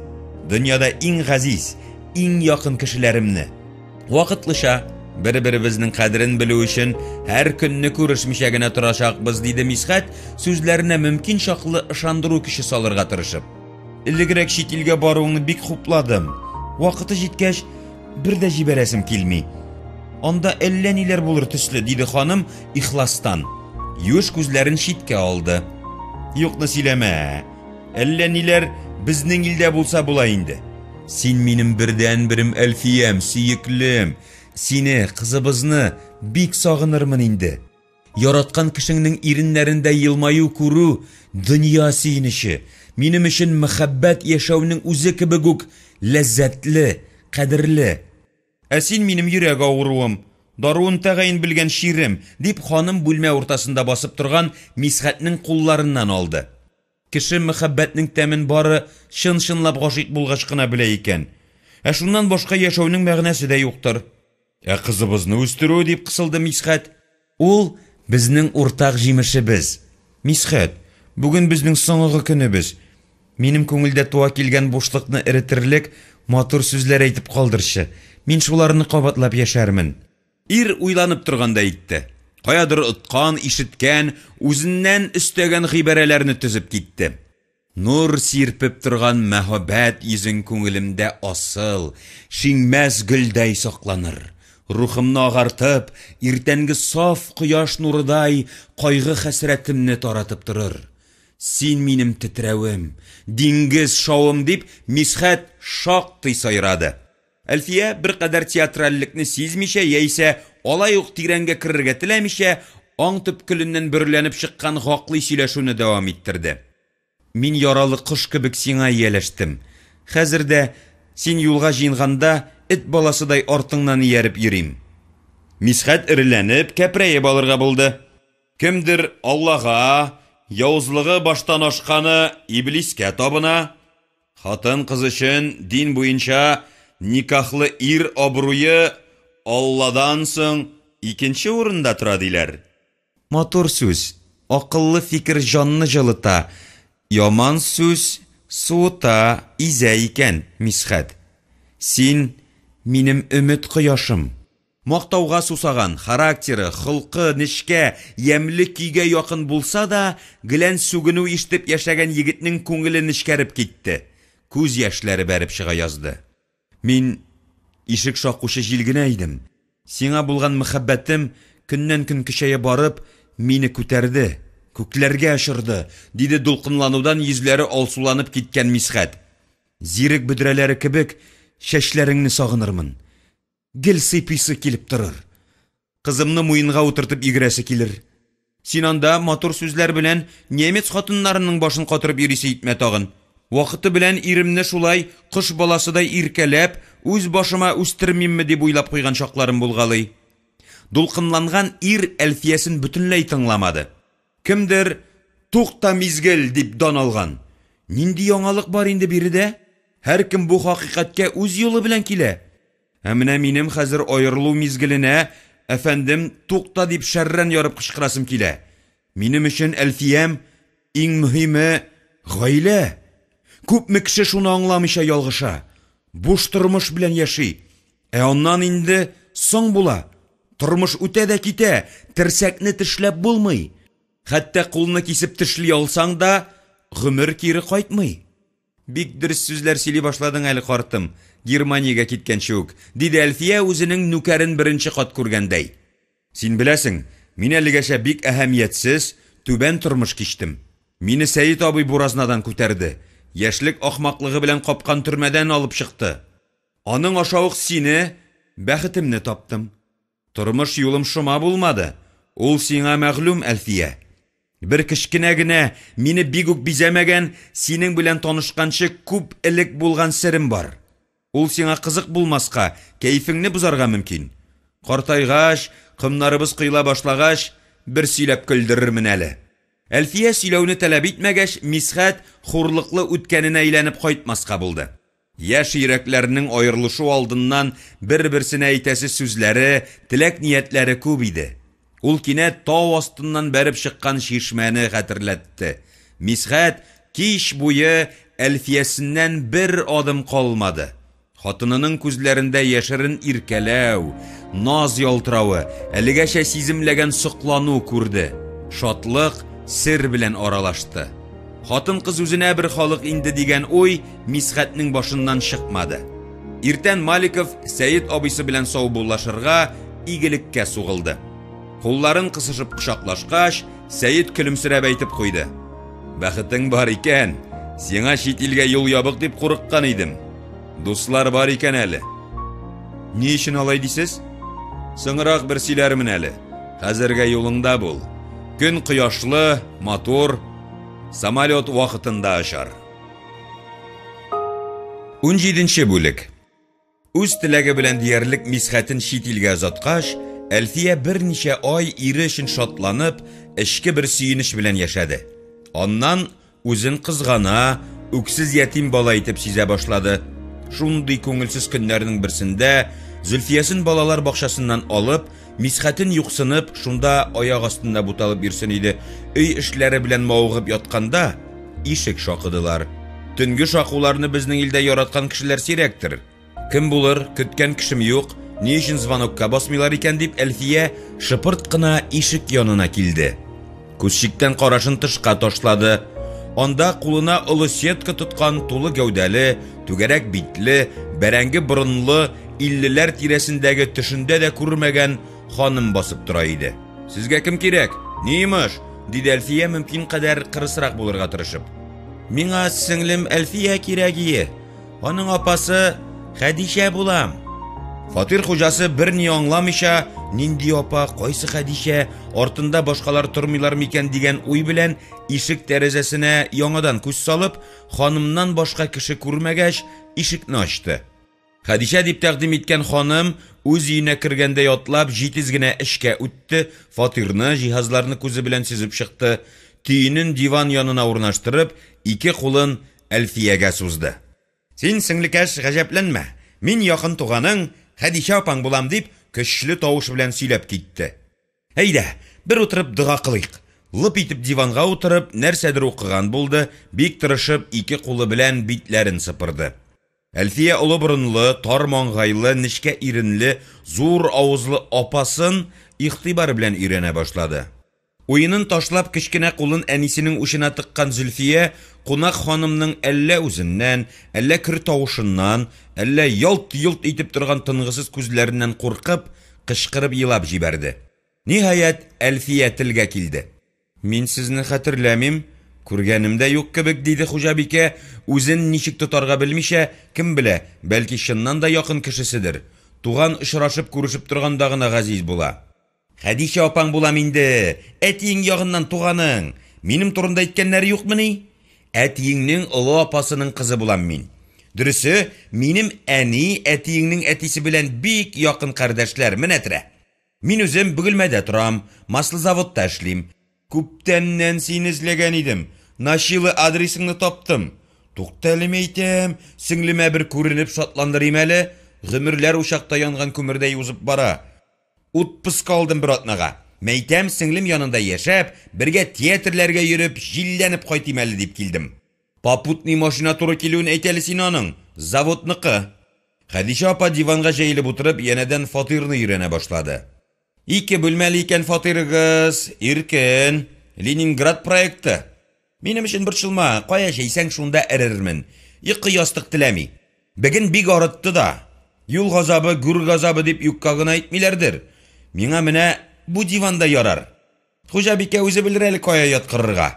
Дөньяда иң газиз, иң якын кешеләремне. Вакытлыча, бер-беребезнең кадерен белү өчен һәр көнне күрешмичә генә торачакбыз, диде Мисхәт, сүзләренә мөмкин чаклы ышандыру көче салырга тырышып. Элегрәк чит илгә баруыңны бик хупладым. Вакыты җиткәч, бер дә җибәрәсем килми. Анда әллә ниләр булыр төсле, диде ханым ихластан. Юеш күзләрен читкә алды. Юкны сөйләмә. Әллә ниләр безнең илдә булса була инде. Син минем бердәнберем, Әлфиям, сөеклем. Сине, кызыбызны бик сагынырмын инде. Яраткан кешеңнең иреннәрендә елмаю күрү дөнья сөенече. Минем өчен мәхәббәт яшәүнең үзе кебек үк ләззәтле, кадерле. Ә син минем йөрәк авыруым, даруын тәгаен белгән чирем, дип ханым бүлмә уртасында басып торган Мисхәтнең кулларыннан алды. Кеше мәхәббәтнең тәмен бары чын-чынлап гашыйк булгач кына белә икән. Ә шуннан башка яшәүнең мәгънәсе дә юктыр. Ә кызыбызны үстерү, дип кысылды Мисхәт. Ул, безнең уртак җимешебез. Мисхәт, бүген безнең соңгы көнебез. Минем күңелдә туа килгән бушлыкны эретерлек матур сүзләр әйтеп калдырчы. Мин шуларны кабатлап яшәрмен. Ир уйланып торгандай итте. Каядыр откан, ишеткән, үзеннән өстәгән гыйбарәләрне төзеп китте. Нур сирпеп торган мәһабәт йөзең күңелемдә асыл, шиңмәс гөлдәй сакланыр. Рухымны агартып, иртәнге саф кояш нурыдай кайгы-хәсрәтемне таратып торыр. Син минем тетрәвем, диңгез шавым, дип, Мисхәт шактый сайрады. Әлфия, беркадәр театральлекне сизмичә яисә алай ук тирәнгә керергә теләмичә, аң төпкеленнән бөреләнеп чыккан гаклый сөйләшүне дәвам иттерде. Мин яралы кош кебек сиңа ияләштем. Хәзер дә, син юлга җыенганда, эт баласыдай артыңнан ияреп йөрим. Мисхәт эреләнеп, кәпрәеп алырга булды. Кемдер Аллага, явызлыгы баштан ашканы иблискә табына. Хатын-кыз өчен дин буенча никахлы ир абруе Алладан соң икенче урында тора диләр. Матур сүз, акыллы фикер җанны җылыта, яман сүз суыта, изә икән, Мисхәт. Син, минем өмет кояшым. Мактауга сусаган, характеры, холкы нечкә, ямьле көйгә якын булса да, гелән сүгенү ишетеп яшәгән егетнең күңеле нечкәреп китте, күз яшьләре бәреп чыга язды. Мин ишек шакучы җил генә идем. Сиңа булган мәхәббәтем көннән-көн көчәя барып, мине күтәрде, күкләргә очырды, диде дулкынланудан йөзләре алсуланып киткән Мисхәт. Зирек бөдрәләре кебек чәчләреңне сагынырмын. Гел сыйпыйсы килеп торыр. Кызымны муенга утыртып йөгерәсе килер. Син анда матур сүзләр белән немец хатыннарының башын катырып йөрисе итмә тагын. Вакыты белән иремне шулай кош баласыдай иркәләп, үз башыма үстермимме дип уйлап куйган чакларым булгалый. Дулкынланган ир Әлфиясен бөтенләй тыңламады. Кемдер, Тукта, мизгел! дип дан алган. Нинди яңалык бар инде биредә? Һәркем бу хакыйкатькә үз юлы белән килә. Ә менә минем хәзер аерылу мизгеленә, әфәндем, тукта дип шәрран ярып кычкырасым килә. Минем өчен, Әлфиям, иң мөһиме, гаилә. Күпме кеше шуны аңламыйча ялгыша, буш тормыш белән яши. Ә аннан инде соң була. Тормыш үтә дә китә, терсәкне тешләп булмый. Хәтта кулны кисеп тешли алсаң да, гомер кире кайтмый. Бик дөрес сүзләр сөйли башладың әле, картым, Германиягә киткәнче үк, диде Әлфия үзенең нүкәрен беренче кат күргәндәй. Син беләсең, мин әлегәчә бик әһәмиятсез, түбән тормыш кичтем. Мине Сәет абый буразнадан күтәрде, яшьлек ахмаклыгы белән капкан төрмәдән алып чыкты. Аның аша ук сине, бәхетемне таптым. Тормыш юлым шома булмады, ул сиңа мәгълүм, Әлфия. Бер кечкенә генә, мине бик үк бизәмәгән, синең белән танышканчы күп элек булган серем бар. Ул сиңа кызык булмаска, кәефеңне бозарга мөмкин. Картайгач, комнарыбыз коела башлагач, бер сөйләп көлдерермен әле. Әлфия сөйләүне таләп итмәгәч, Мисхәт хурлыклы үткәненә әйләнеп кайтмаска булды. Яшь йөрәкләрнең аерылышу алдыннан бер-берсенә әйтәсе сүзләре, теләк-ниятләре күп иде. Ул кинәт тау астыннан бәреп чыккан чишмәне хәтерләтте. Мисхәт кич буе Әлфиясеннән бер адым калмады. Хатынының күзләрендә яшерен иркәләү, наз ялтыравы, әлегәчә сиземләгән соклану күрде. Шатлык сер белән аралашты. Хатын-кыз үзенә бер халык инде дигән уй Мисхәтнең башыннан чыкмады. Иртән Маликов Сәет абыйсы белән саубуллашырга игелеккә сугылды. Кулларын кысышып кочаклашкач, Сәет көлемсерәп әйтеп куйды. Бәхетең бар икән, сиңа чит илгә юл ябык дип курыккан идем. Дуслар бар икән әле. Ни өчен алай дисез? Соңрак бер сөйләрмен әле. Хәзергә юлыңда бул. Көн кояшлы, матур. Самолет вакытында очар. Унҗиденче бүлек. Үз теләге белән диярлек Мисхәтен чит илгә озаткач, Әлфия берничә ай ире өчен шатланып, эчке бер сөенеч белән яшәде. Аннан үзен кызгана, үксез ятим бала итеп сизә башлады. Шундый күңелсез көннәрнең берсендә Зөлфиясен балалар бакчасыннан алып, Мисхәтен юксынып, шунда аяк астында буталып йөрсен иде, өй эшләре белән мавыгып ятканда, ишек шакыдылар. Төнге шакуларны безнең илдә яраткан кешеләр сирәктер. Кем булыр, көткән кешем юк, ни өчен звонокка басмыйлар икән дип Әлфия шыпырт кына ишек янына килде. Күзчиктән карашын тышка ташлады. Анда кулына олы сетка тоткан тулы гәүдәле, түгәрәк битле, бәрәңге борынлы, иллеләр тирәсендәге төшендә дә күрмәгән ханым басып тора иде. Сезгә кем кирәк? Ни йомыш? диде Әлфия мөмкин кадәр кырысрак булырга тырышып. Миңа сеңлем Әлфия кирәк ие. Аның апасы Хәдичә булам. Фатир хуҗасы берни аңламыйча, нинди апа, кайсы Хәдичә, артында башкалар тормыйлар микән дигән уй белән ишек тәрәзәсенә яңадан күз салып, ханымнан башка кеше күрмәгәч, ишекне ачты. Хәдичә дип тәкъдим иткән ханым, үз өенә кергәндәй атлап, җитез генә эчкә үтте, фатирны, җиһазларны күзе белән сөзеп чыкты. Төенен диван янына урнаштырып, ике кулын Әлфиягә сузды. Син, сеңлекәш, гаҗәпләнмә, мин якын туганың, Хәдичә апаң булам, дип, көчле тавыш белән сөйләп китте. Әйдә, бер утырып дога кылыйк. Лып итеп диванга утырып, нәрсәдер укыган булды, бик тырышып, ике кулы белән битләрен сыпырды. Әлфия олы борынлы, тар маңгайлы, нечкә иренле, зур авызлы апасын игътибар белән өйрәнә башлады. Уенын ташлап, кечкенә кулын әнисенең учына тыккан Зөлфия кунак ханымның әллә үзеннән, әллә көр тавышыннан, әллә ялт-йолт итеп торган тынгысыз күзләреннән куркып, кычкырып елап җибәрде. Ниһаять, Әлфия телгә килде. Мин сезне хәтерләмим, күргәнем дә юк кебек, диде хуҗабикә, үзен ничек тотарга белмичә, кем белә, бәлки чыннан да якын кешеседер. Туган очрашып-күрешеп торганда гына газиз була. Хәдичә апаң булам инде, әтиең ягыннан туганың. Минем турында әйткәннәре юкмыни? Әтиеңнең олы апасының кызы булам мин. Дөресе, минем әни әтиеңнең әтисе белән бик якын кардәшләр, менәтерә. Мин үзем Бөгелмәдә торам, маслозаводта эшлим. Күптәннән сине эзләгән идем, ночилы адресыңны таптым. Тукта әле, мәйтәм, сеңлемә бер күренеп шатландырыйм әле, гомерләр учакта янган күмердәй узып бара. Отпуск алдым бер атнага. Мәйтәм, сеңлем янында яшәп, бергә театрләргә йөреп, җилләнеп кайтыйм әле дип килдем. Попутный машина туры килүен әйт әле син аның, заводныкы. Хәдичә апа диванга җәелеп утырып, янәдән фатирны өйрәнә башлады. Ике бүлмәле икән фатирыгыз, иркен. Ленинград проекты. Минем өчен борчылма, кая җәйсәң, шунда эрермен. Йокы ястык теләми. Беген бик арытты да. Юл газабы, гүр газабы дип юкка гына әйтмиләрдер. Миңа менә бу диван да ярар. Хуҗабикә үзе белер әле кая яткырырга.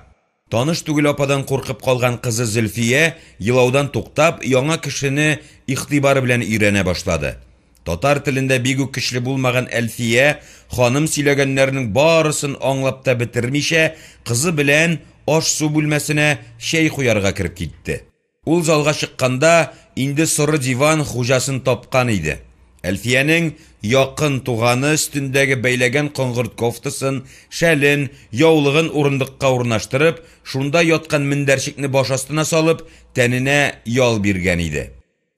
Таныш түгел ападан куркып калган кызы Зөлфия, елаудан туктап, яңа кешене игътибар белән өйрәнә башлады. Татар телендә бик үк көчле булмаган Әлфия ханым сөйләгәннәрнең барысын аңлап та бетермичә, кызы белән аш-су бүлмәсенә чәй куярга кереп китте. Ул залга чыкканда, инде соры диван хуҗасын тапкан иде. Әлфиянең якын туганы өстендәге бәйләгән коңгырт кофтасын, шәлен, яулыгын урындыкка урнаштырып, шунда яткан мендәрчекне баш астына салып, тәненә ял биргән иде.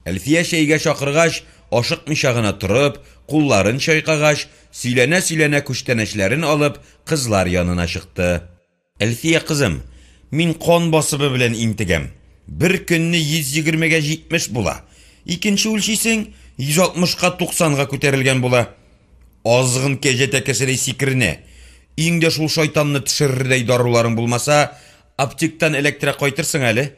Әлфия чәйгә чакыргач, ашыкмыйча гына торып, кулларын чайкагач, сөйләнә-сөйләнә күчтәнәчләрен алып, кызлар янына чыкты. Әлфия кызым, мин кан басымы белән интегәм. Бер көнне 120 гә 70 була. Икенче үлчисең, 160 ка 90 га күтәрелгән була. Азгын кәҗә тәкәседәй сикеренә. Өеңдә шул шайтанны төшерердәй даруларың булмаса, аптектан эләктерә кайтырсың әле.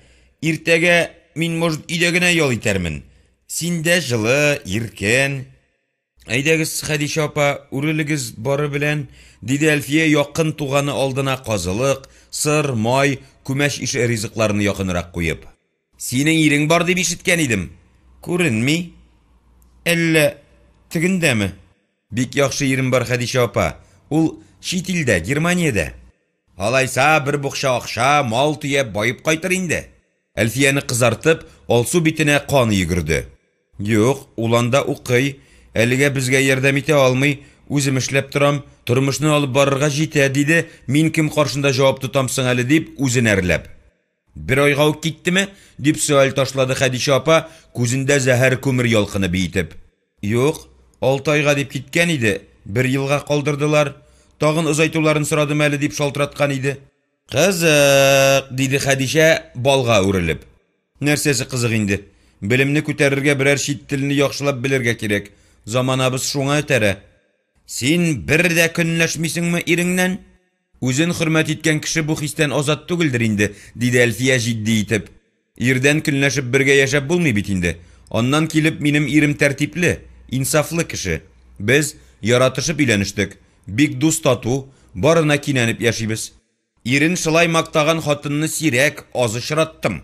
Иртәгә мин, может, өйдә генә ял итәрмен. Синдә җылы, иркен. Әйдәгез, Хәдичә апа, үрелегез бары белән, диде Әлфия, якын туганы алдына казылык, сыр, май, күмәч ише ризыкларны якынрак куеп. Синең ирең бар дип ишеткән идем. Күренми. Әллә тегендәме? Бик яхшы ирем бар, Хәдичә апа. Ул чит илдә, Германиядә. Алайса, бер букча акча, мал төяп, баеп кайтыр инде. Әлфияне кызартып, алсу битенә кан йөгерде. Юк, ул анда укый, әлегә безгә ярдәм итә алмый, үзем эшләп торам, тормышны алып барырга җитә, диде, мин кем каршында җавап тотам соң әле, дип, үзен әрләп. Бер айга ук киттеме? дип сөаль ташлады Хәдичә апа, күзендә зәһәр күмер ялкыны биетеп. Юк, алты айга дип киткән иде, бер елга калдырдылар. Тагын озайтуларын сорадым әле, дип шалтыраткан иде. Кызык, диде Хәдичә, балга үрелеп. Нәрсәсе кызык инде? Белемне күтәрергә берәр чит телне яхшылап белергә кирәк. Заманабыз шуңа этәрә. Син бер дә көнләшмисеңме иреңнән? Үзен хөрмәт иткән кеше бу хистән азат түгелдер инде, диде Әлфия җитди итеп. Ирдән көнләшеп бергә яшәп булмый бит инде. Аннан килеп, минем ирем тәртипле, инсафлы кеше. Без яратышып өйләнештек. Бик дус-тату, барына кинәнеп яшибез. Ирен шулай мактаган хатынны сирәк, аз очраттым.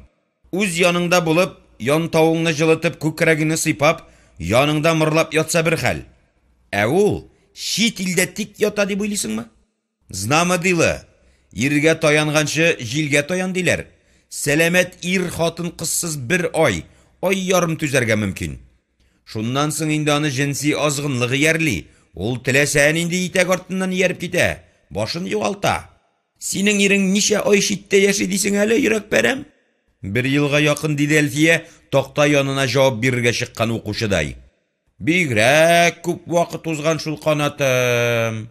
Үз яныңда булып, янтавыңны җылытып, күкрәгеңне сыйпап, яныңда мырлап ятса бер хәл. Ә ул чит илдә тик ята дип уйлыйсыңмы? Знамо дело, иргә таянганчы, җилгә таян диләр. Сәламәт ир хатын-кызсыз бер ай, ай ярым түзәргә мөмкин. Шуннан соң инде аны җенси азгынлык иярли, ул теләсә нинди итәк артыннан ияреп китә, башын югалта. Синең ирең ничә ай читтә яши дисең әле, йөрәкпәрәм? Бер елга якын, диде Әлфия, такта янына җавап бирергә чыккан укучыдай. Бигрәк күп вакыт узган шул, канатым.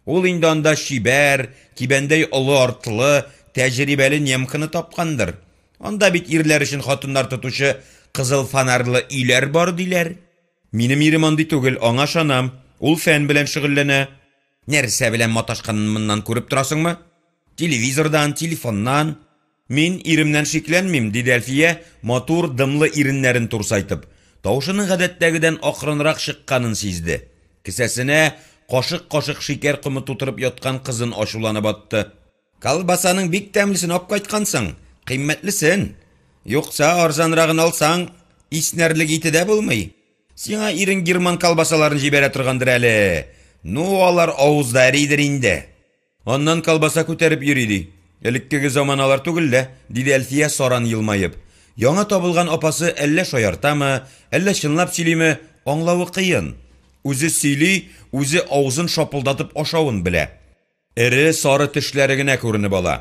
Ул инде анда чибәр, кибәндәй олы артлы, тәҗрибәле немканы тапкандыр. Анда бит ирләр өчен хатыннар тотучы кызыл фонарьлы өйләр бар, диләр. Минем ирем андый түгел, аңа ышанам. Ул фән белән шөгыльләнә. Нәрсә белән маташканын моннан күреп торасыңмы? Телевизордан, телефоннан. Мин иремнән шикләнмим, диде Әлфия, матур, дымлы иреннәрен турсайтып. Тавышының гадәттәгедән акрынрак чыкканын сизде. Кесәсенә кашык-кашык шикәр комы тутырып яткан кызын ачуланып атты. Колбасаның бик тәмлесен апкайткансың, кыйммәтлесен. Юкса, арзанрагын алсаң, иснәрлек ите дә булмый. Сиңа ирең герман колбасаларын җибәрә торгандыр әле. Ну, алар авызда эридер инде. Аннан колбаса күтәреп йөри, ди. Элеккеге заманалар түгел лә, диде Әлфия саран елмаеп. Яңа табылган апасы әллә шаяртамы, әллә чынлап сөйлиме, аңлавы кыен. Үзе сөйли, үзе авызын шапылдатып ашавын белә. Эре сары тешләре генә күренеп ала.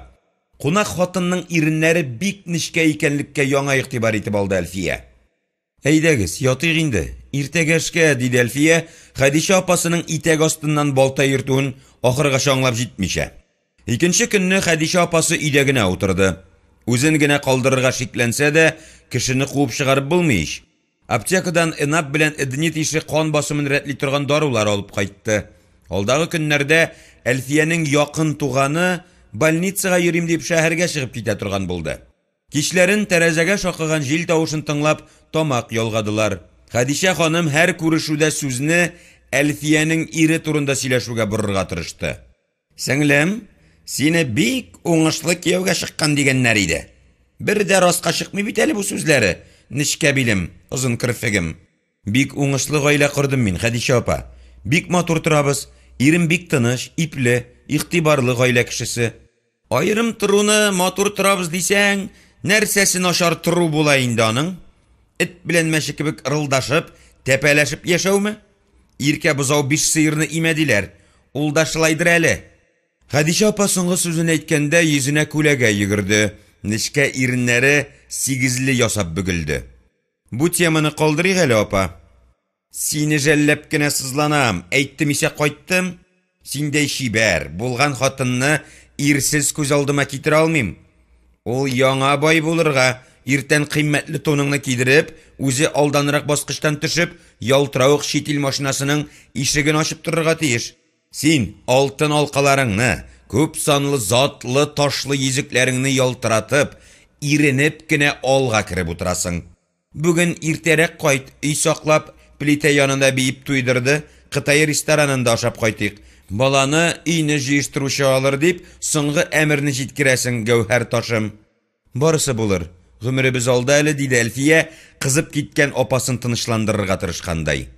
Кунак хатынның иреннәре бик нечкә икәнлеккә яңа игътибар итеп алды Әлфия. Әйдәгез, ятыйк инде, иртәгә эшкә, диде Әлфия, Хәдичә апасының итәк астыннан балта йөртүен ахыргача аңлап җитмичә. Икенче көнне Хәдичә апасы өйдә генә утырды. Үзен генә калдырырга шикләнсә дә, кешене куып чыгарып булмый ич. Аптекадан Энап белән Эднит ише кан басымын рәтли торган дарулар алып кайтты. Алдагы көннәрдә Әлфиянең якын туганы больницага йөрим дип шәһәргә чыгып китә торган булды. Кичләрен тәрәзәгә шакыган җил тавышын тыңлап, тамак ялгадылар. Хәдичә ханым һәр күрешүдә сүзне Әлфиянең ире турында сөйләшүгә борырга тырышты. Сеңлем, сине бик уңышлы кияүгә чыккан дигәннәр иде. Бер дә раска чыкмый бит әле бу сүзләре, нечкә билем, озын керфегем. Бик уңышлы гаилә кордым мин, Хәдичә апа. Бик матур торабыз. Ирем бик тыныч, ипле, игътибарлы гаилә кешесе. Аерым торуны матур торабыз дисәң, нәрсәсе начар тору була инде аның? Эт белән мәче кебек ырылдашып, тәпәләшеп яшәүме? Иркә бозау биш сыерны имә диләр. Ул да шулайдыр әле. Хәдичә апа соңгы сүзен әйткәндә йөзенә күләгә йөгерде, нечкә иреннәре сигезле ясап бөгелде. Бу теманы калдырыйк әле, апа. Сине жәлләп кенә сызланам, әйттем исә кайттым. Синдәй чибәр, булган хатынны ирсез күз алдыма китерә алмыйм. Ул яңа бай булырга, иртән кыйммәтле туныңны кидереп, үзе алданрак баскычтан төшеп, ялтыравык чит ил машинасының ишеген ачып торырга тиеш. Син алтын алкаларыңны, күп санлы затлы ташлы йөзекләреңне ялтыратып, иренеп кенә алга кереп утырасың. Бүген иртәрәк кайт, өй саклап, плитә янында биеп туйдырды, Кытай ресторанында ашап кайтыйк. Баланы өйне җыештыручы алыр, дип, соңгы әмерне җиткерәсең, гәүһәр ташым. Барысы булыр, гомеребез алда әле, диде Әлфия, кызып киткән апасын тынычландырырга тырышкандай.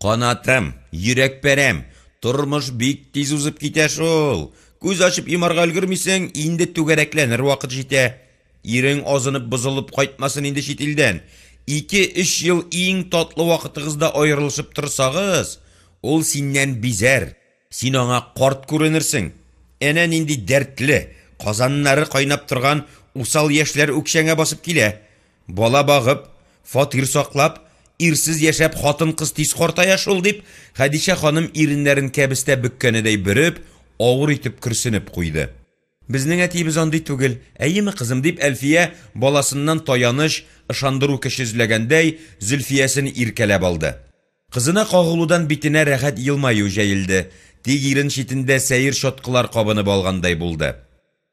Канатым, йөрәк парәм, тормыш бик тиз узып китә шул. Күз ачып йомарга өлгермисең, инде түгәрәкләнер вакыт җитә. Ирең азынып-бозылып кайтмасын инде чит илдән. Ике-өч ел иң татлы вакытыгызда аерылышып торсагыз, ул синнән бизәр, син аңа карт күренерсең. Әнә нинди дәртле, казаннары кайнап торган усал яшьләр үкчәңә басып килә. Бала багып, фатир саклап, ирсез яшәп хатын-кыз тиз картая шул, дип, Хәдичә ханым иреннәрен кәбестә бөккәнедәй бөреп, авыр итеп көрсенеп куйды. Безнең әтиебез андый түгел, әйеме, кызым, дип, Әлфия, баласыннан таяныч, ышандыру көче эзләгәндәй, Зөлфиясен иркәләп алды. Кызына кагылудан битенә рәхәт елмаю җәелде, тик ирен читендә сәер чаткылар кабынып алгандай булды.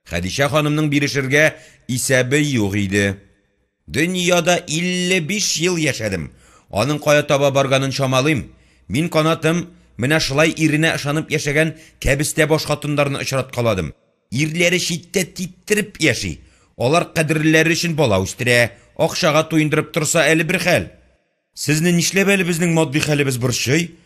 Хәдичә ханымның бирешергә исәбе юк иде. Дөньяда 55 ел яшәдем. Аның кая таба барганын чамалыйм. Мин канатым, менә шулай иренә ышанып яшәгән кәбестә баш хатыннарны очраткаладым. Ирләре читтә типтереп яши. Алар кадерлеләре өчен бала үстерә, акчага туендырып торса әле бер хәл. Сезне нишләп әле безнең матди хәлебез борчый?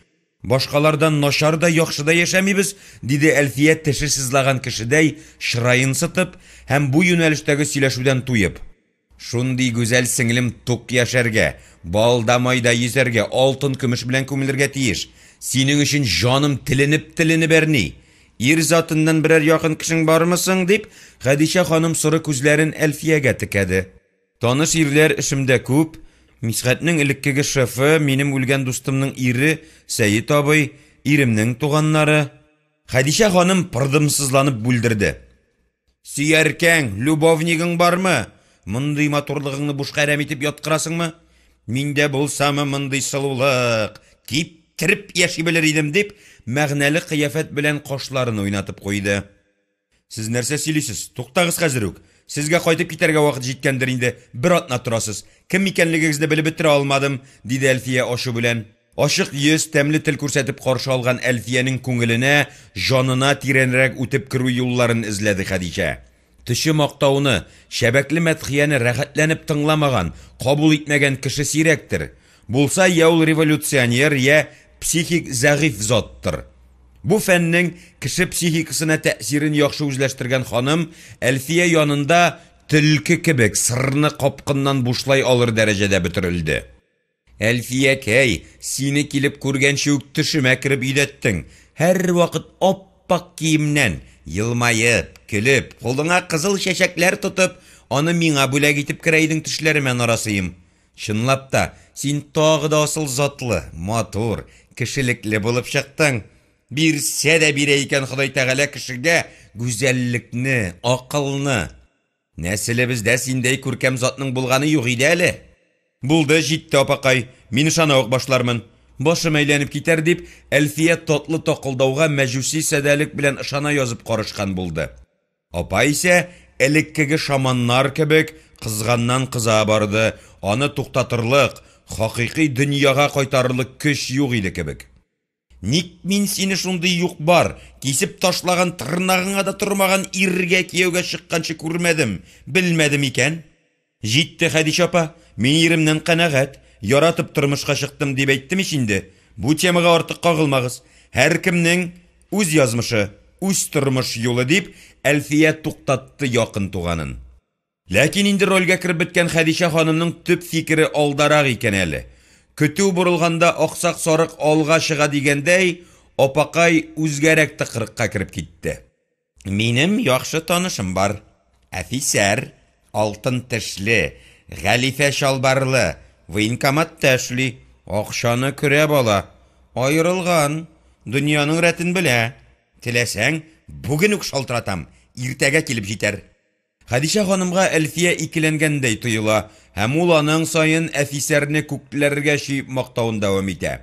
Башкалардан начар да, яхшы да яшәмибез, диде Әлфия теше сызлаган кешедәй чыраен сытып һәм бу юнәлештәге сөйләшүдән туеп. Шундый гүзәл сеңлем тук яшәргә, балда-майда йөзәргә, алтын-көмеш белән күмелергә тиеш. Синең өчен җаным теленеп-теленеп әрни. Ир затыннан берәр якын кешең бармы соң? дип, Хәдичә ханым соры күзләрен Әлфиягә текәде. Таныш ирләр эшемдә күп. Мисхәтнең элеккеге шефы, минем үлгән дустымның ире Сәет абый, иремнең туганнары. Хәдичә ханым пырдымсызланып бүлдерде. Сөяркәң, любовнигың бармы? Мондый матурлыгыңны бушка әрәм итеп яткырасыңмы? Миндә булсамы мондый сылулык, типтереп яши белер идем, дип, мәгънәле кыяфәт белән кашларын уйнатып куйды. Сез нәрсә сөйлисез? Туктагыз хәзер үк. Сезгә кайтып китәргә вакыт җиткәндер инде. Бер атна торасыз. Кем икәнлегегезне белеп бетерә алмадым, диде Әлфия ачу белән. Ачык йөз, тәмле тел күрсәтеп каршы алган Әлфиянең күңеленә, җанына тирәнрәк үтеп керү юлларын эзләде Хәдичә. Төче мактауны, чәбәкле мәдхияне рәхәтләнеп тыңламаган, кабул итмәгән кеше сирәктер. Булса, йә ул революционер, йә психик зәгыйфь заттыр. Бу фәннең кеше психикасына тәэсирен яхшы үзләштергән ханым Әлфия янында төлке кебек сырны капкыннан бушлай алыр дәрәҗәдә бөтерелде. Әлфиякәй, сине килеп күргәнче үк төшемә кереп йөдәттең. Һәрвакыт ап-ак киемнән, елмаеп, көлеп, кулыңа кызыл чәчәкләр тотып, аны миңа бүләк итеп керә идең төшләремә, нарасыем. Чынлап та, син тагы да асыл затлы, матур, кешелекле булып чыктың. Бирсә дә бирә икән Ходай Тәгалә кешегә гүзәллекне, акылны. Нәселебездә синдәй күркәм затның булганы юк иде әле. Булды, җитте, апакай, мин ышана ук башлармын. Башым әйләнеп китәр, дип, Әлфия татлы такылдауга мәҗүси садәлек белән ышана язып карышкан булды. Апа исә, элеккеге шаманнар кебек, кызганнан-кыза барды, аны туктатырлык, хакыйкый дөньяга кайтарырлык көч юк иде кебек. Ник мин сине шундый юк-бар, кисеп ташлаган тырнагыңа да тормаган иргә кияүгә чыкканчы күрмәдем, белмәдем икән? Җитте, Хәдичә апа, мин иремнән канәгать, яратып тормышка чыктым, дип әйттем ич инде. Бу темага артык кагылмагыз. Һәркемнең үз язмышы, үз тормыш юлы, дип, Әлфия туктатты якын туганын. Ләкин инде рольгә кереп беткән Хәдичә ханымның төп фикере алдарак икән әле. Көтү борылганда аксак сарык алга чыга дигәндәй, апакай үзгәрәк тыкрыкка кереп китте. Минем яхшы танышым бар. Әфисәр, алтын тешле, галифә чалбарлы, военкоматта эшли, акчаны көрәп ала. Аерылган, дөньяның рәтен белә. Теләсәң, бүген үк шалтыратам, иртәгә килеп җитәр. Хәдичә ханымга Әлфия икеләнгәндәй тоела һәм ул аның саен әфисәрне күкләргә чөеп мактавын дәвам итә.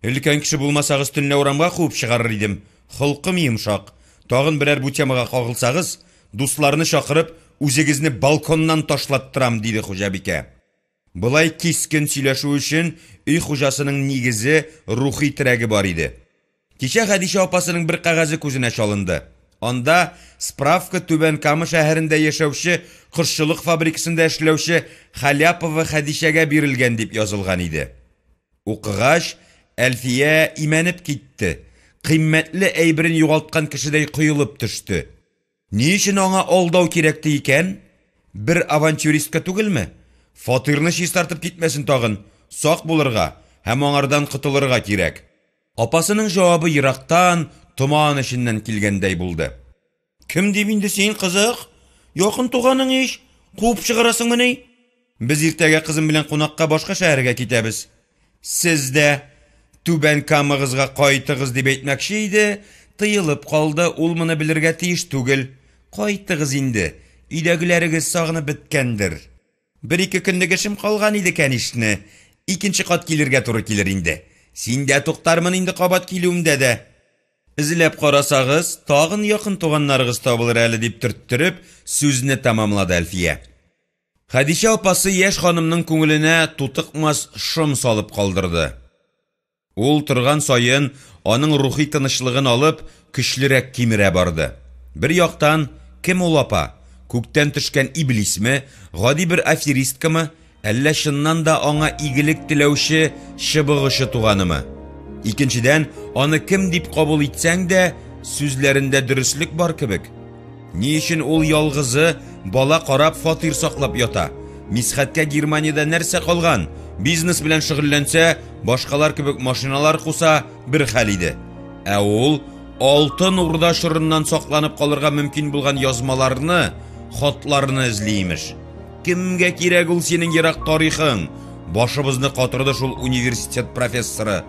Өлкән кеше булмасагыз, төнлә урамга куып чыгарыр идем. Холкым йомшак. Тагын берәр бу темага кагылсагыз, дусларны чакырып, үзегезне балконнан ташлаттырам, диде хуҗабикә. Болай кискен сөйләшү өчен өй хуҗасының нигезе, рухи терәге бар иде. Кичә Хәдичә апасының бер кәгазе күзенә чалынды. Анда справка Түбән Кама шәһәрендә яшәүче, кошчылык фабрикасында эшләүче Халяпова Хәдичәгә бирелгән дип язылган иде. Укыгач, Әлфия имәнеп китте, кыйммәтле әйберен югалткан кешедәй коелып төште. Ни өчен аңа алдау кирәк ди икән? Бер авантюристка түгелме? Фатирны чистартып китмәсен тагын, сак булырга һәм аңардан котылырга кирәк. Апасының җавабы ерактан, томан эченнән килгәндәй булды. Кем дип инде син, кызык? Якын туганың ич, куып чыгарасыңмыни? Без иртәгә кызым белән кунакка башка шәһәргә китәбез. Сез дә Түбән Камагызга кайтыгыз дип әйтмәкче иде, тыелып калды, ул моны белергә тиеш түгел. Кайтыгыз инде, өйдәгеләрегез сагынып беткәндер. Бер-ике көнлек эшем калган иде кәнишне, икенче кат килергә туры килер инде. Синдә туктармын инде кабат килүемдә дә. Эзләп карасагыз, тагын якын туганнарыгыз табылыр әле, дип төрттереп, сүзне тәмамлады Әлфия. Хәдичә апасы яшь ханымның күңеленә тутыкмас шом салып калдырды. Ул торган саен аның рухи тынычлыгын алып, көчлерәк кимерә барды. Бер яктан, кем ул апа? Күктән төшкән иблисме, гади бер аферисткамы, әллә чыннан да аңа игелек теләүче чыбык очы туганымы? Икенчедән, аны кем дип кабул итсәң дә, сүзләрендә дөреслек бар кебек. Ни өчен ул ялгызы бала карап фатир саклап ята? Мисхәткә Германиядә нәрсә калган? Бизнес белән шөгыльләнсә, башкалар кебек машиналар куса, бер хәл иде. Ә ул Алтын Урда чорыннан сакланып калырга мөмкин булган язмаларны, хатларны эзли имеш. Кемгә кирәк ул синең ерак тарихың? Башыбызны катырды шул университет профессоры.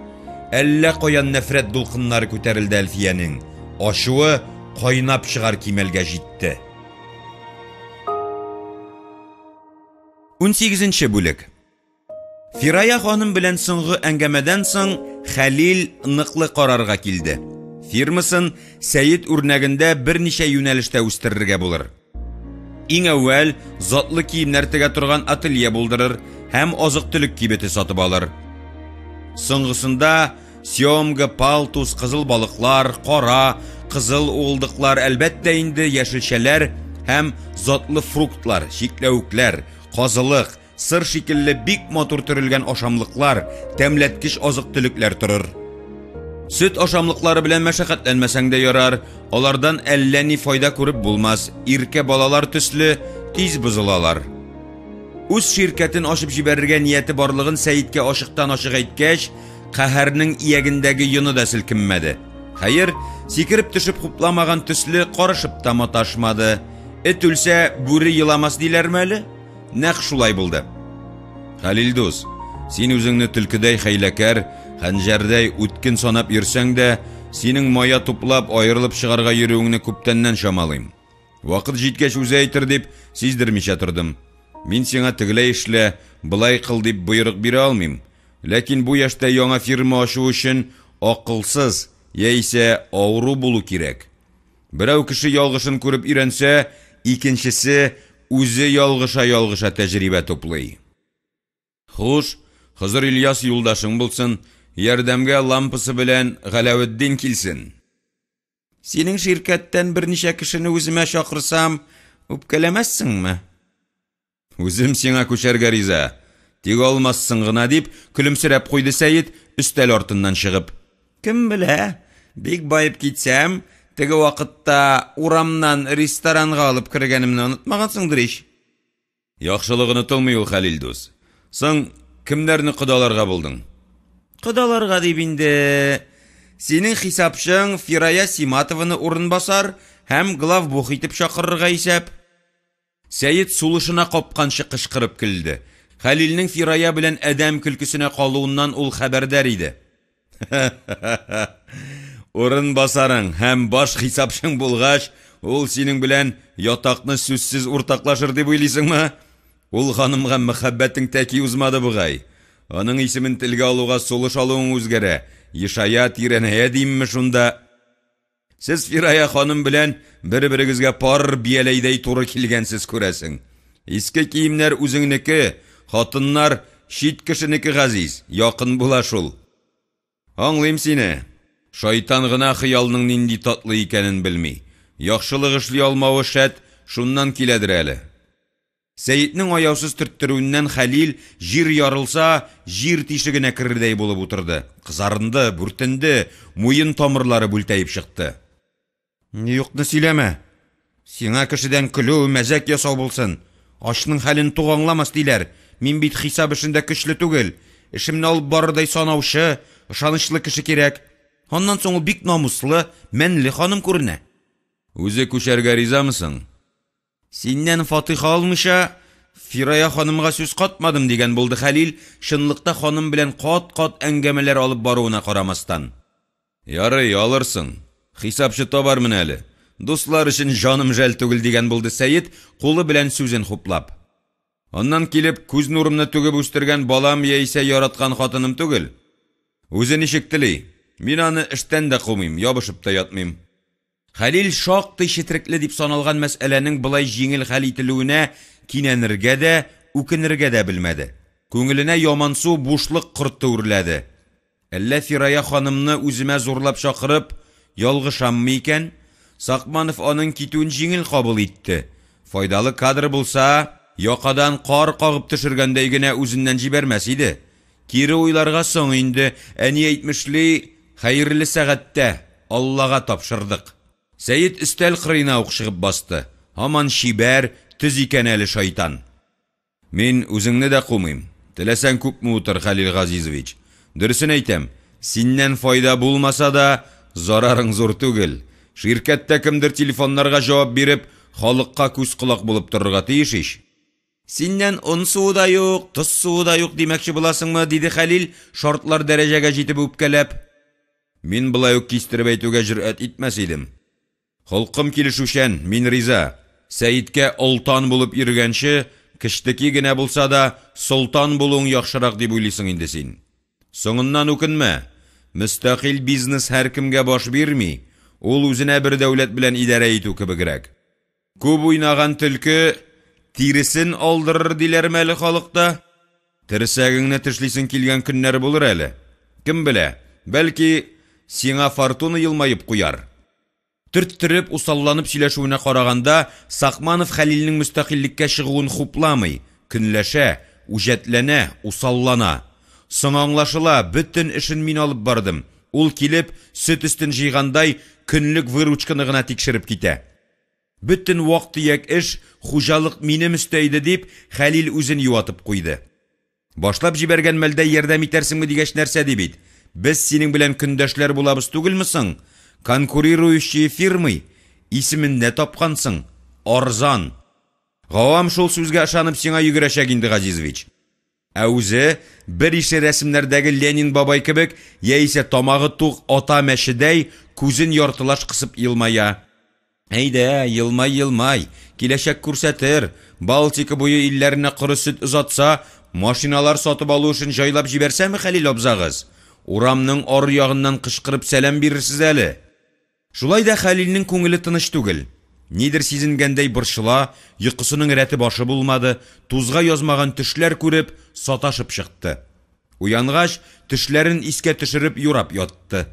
Әллә каян нәфрәт дулкыннары күтәрелде Әлфиянең. Ачуы кайнап чыгар кимәлгә җитте. Унсигезенче бүлек. Фирая ханым белән соңгы әңгәмәдән соң Хәлил ныклы карарга килде. Фирмасын Сәет үрнәгендә берничә юнәлештә үстерергә булыр. Иң әүвәл затлы киемнәр тегә торган ателье булдырыр һәм азык-төлек кибете сатып алыр. Соңгысында Семга, палтус, кызыл балыклар, кара, кызыл уылдыклар, әлбәттә инде, яшелчәләр һәм затлы фруктлар, чикләвекләр, казылык, сыр шикелле бик матур төрелгән ашамлыклар, тәмләткеч азык-төлекләр торыр. Сөт ашамлыклары белән мәшәкатьләнмәсәң дә ярар, алардан әллә ни файда күреп булмас, иркә балалар төсле тиз бозылалар. Үз ширкәтен ачып җибәрергә нияте барлыгын Сәеткә ачыктан-ачык әйткәч, каһәрнең иягендәге йоны да селкенмәде. Хәер, сикереп төшеп хупламаган төсле карышып та маташмады. Эт үлсә, бүре еламас диләрме әле? Нәкъ шулай булды. Хәлил дус, син үзеңне төлкедәй хәйләкәр, хәнҗәрдәй үткен санап йөрсәң дә, синең мая туплап аерылып чыгарга йөрүеңне күптәннән чамалыйм. Вакыт җиткәч үзе әйтер дип, сиздермичә тордым. Мин сиңа тегеләй эшлә, болай кыл дип боерык бирә алмыйм. Ләкин бу яшьтә яңа фирма ачу өчен акылсыз, яисә авыру булу кирәк. Берәү кеше ялгышын күреп өйрәнсә, икенчесе үзе ялгыша-ялгыша тәҗрибә туплый. Хуш, Хозыр Ильяс юлдашың булсын, ярдәмгә лампасы белән Галәветдин килсен. Синең ширкәттән берничә кешене үземә чакырсам, үпкәләмәссеңме? Үзем сиңа күчәргә риза, тик алмассың гына, дип көлемсерәп куйды Сәет, өстәл артыннан чыгып. Кем белә, бик баеп китсәм, теге вакытта урамнан ресторанга алып кергәнемне онытмагансыңдыр ич? Яхшылык онытылмый ул, Хәлил дус. Соң, кемнәрне кодаларга булдың? Кодаларга дип инде... Синең хисапчың Фирая Симатованы урынбасар һәм главбух итеп чакырырга исәп. Сәет сулышына капканчы кычкырып көлде. Хәлилнең Фирая белән адәм көлкесенә калуыннан ул хәбәрдар иде. Урынбасарың һәм баш хисапчың булгач, ул синең белән ятакны сүзсез уртаклашыр дип уйлыйсыңмы? Ул ханымга мәхәббәтең тәки узмады бугай. Аның исемен телгә алуга сулыш алуың үзгәрә, ешая, тирәнәя димме шунда. Сез Фирая ханым белән бер-берегезгә пар бияләйдәй туры килгәнсез, күрәсең. Иске киемнәр үзеңнеке, хатыннар чит кешенеке, Газиз, якын була шул. Аңлыйм сине. Шайтан гына хыялның нинди татлы икәнен белми. Яхшылык эшли алмавы, шәт, шуннан киләдер әле. Сәетнең аяусыз төрттерүеннән Хәлил, җир ярылса, җир тишегенә керердәй булып утырды, кызарынды, бүртенде, муен тамырлары бүлтәеп чыкты. Юкны сөйләмә! Сиңа кешедән көлү, мәзәк ясау булсын! Ачның хәлен тук аңламас, диләр. Мин бит хисап эшендә көчле түгел. Эшемне алып барырдай санаучы, ышанычлы кеше кирәк. Аннан соң ул бик намуслы, мәнле ханым күренә. Үзе күчәргә ризамы соң? Синнән фатыйха алмыйча, Фирая ханымга сүз катмадым, дигән булды Хәлил, чынлыкта ханым белән кат-кат әңгәмәләр алып баруына карамастан. Ярый, алырсың. Хисапчы табармын әле. Дуслар өчен җаным жәл түгел, дигән булды Сәет, кулы белән сүзен хуплап. Аннан килеп, күз нурымны түгеп үстергән балам яисә яраткан хатыным түгел. Үзе ничек тели, мин аны эштән дә кумыйм, ябышып та ятмыйм. Хәлил шактый четерекле дип саналган мәсьәләнең болай җиңел хәл ителүенә кинәнергә дә, үкенергә дә белмәде. Күңеленә ямансу бушлык корты үрләде. Әллә Фирая ханымны үземә зурлап чакырып, ялгышаммы икән? Сакманов аның китүен җиңел кабул итте. Файдалы кадр булса, якадан кар кагып төшергәндәй генә үзеннән җибәрмәс иде. Кире уйларга соң инде, әни әйтмешли, хәерле сәгатьтә, Аллага тапшырдык. Сәет өстәл кырыена ук чыгып басты. Һаман чибәр, төз икән әле шайтан. Мин үзеңне дә кумыйм. Теләсәң күпме утыр, Хәлил Газизович. Дөресен әйтәм, синнән файда булмаса да, зарарың зур түгел. Ширкәттә кемдер телефоннарга җавап биреп, халыкка күз-колак булып торырга тиеш ич. Синнән он суы да юк, тоз суы да юк димәкче буласыңмы? диде Хәлил, шартлар дәрәҗәгә җитеп үпкәләп. Мин болай ук кистереп әйтүгә җөрьәт итмәс идем. Холкым килешүчән, мин риза. Сәеткә олтан булып йөргәнче, кечтеки генә булса да, солтан булуың яхшырак дип уйлыйсың инде син. Соңыннан үкенмә. Мөстәкыйль бизнес һәркемгә баш бирми, ул үзенә бер дәүләт белән идарә итү кебегрәк. Күп уйнаган төлке тиресен алдырыр диләрме әле халыкта? Терсәгеңне тешлисең килгән көннәр булыр әле. Кем белә, бәлки, сиңа фортуна елмаеп куяр. Төрттереп, усалланып сөйләшүенә караганда, Сакманов Хәлилнең мөстәкыйльлеккә чыгуын хупламый, көнләшә, үҗәтләнә, усаллана. Соң аңлашыла, бөтен эшен мин алып бардым. Ул килеп, сөт өстен җыйгандай, көнлек выручканы гына тикшереп китә. Бөтен вак-төяк эш, хуҗалык минем өстә иде, дип, Хәлил үзен юатып куйды. Башлап җибәргән мәлдә ярдәм итәрсеңме дигәч нәрсә ди бит? Без синең белән көндәшләр булабыз түгелме соң? Конкурирующие фирмы, исемен дә тапкансың, арзан. Гавам шул сүзгә ышанып сиңа йөгерәчәк инде, Газизович. Ә үзе, бер ише рәсемнәрдәге Ленин бабай кебек, яисә тамагы тук ата мәчедәй, күзен яртылаш кысып елмая. Әйдә, елмай, елмай, киләчәк күрсәтер, Балтика буе илләренә коры сөт озатса, машиналар сатып алу эшен җайлап җибәрсәме Хәлил абзагыз? Урамның аръягыннан кычкырып сәлам бирерсез әле. Шулай да Хәлилнең күңеле тыныч түгел. Нидер сизенгәндәй борчыла, йокысының рәте-башы булмады, тузга язмаган төшләр күреп, саташып чыкты. Уянгач, төшләрен искә төшереп юрап ятты.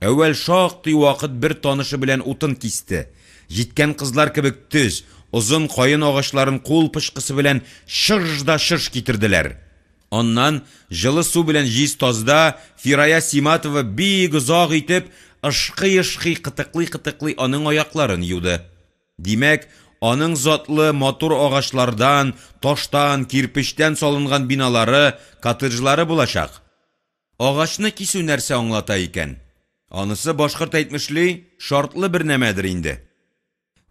Әүвәл шактый вакыт бер танышы белән утын кисте. Җиткән кызлар кебек төз, озын каен агачларын кул пычкысы белән чыж да чыж китерделәр. Аннан җылы су белән җиз тазда Фирая Симатова бик озак итеп, ышкый-ышкый, кытыклый-кытыклый аның аякларын юды. Димәк, аның затлы, матур агачлардан, таштан, кирпечтән салынган биналары, коттеджлары булачак. Агачны кисү нәрсә аңлата икән? Анысы, башкорт әйтмешли, шартлы бер нәмәдер инде.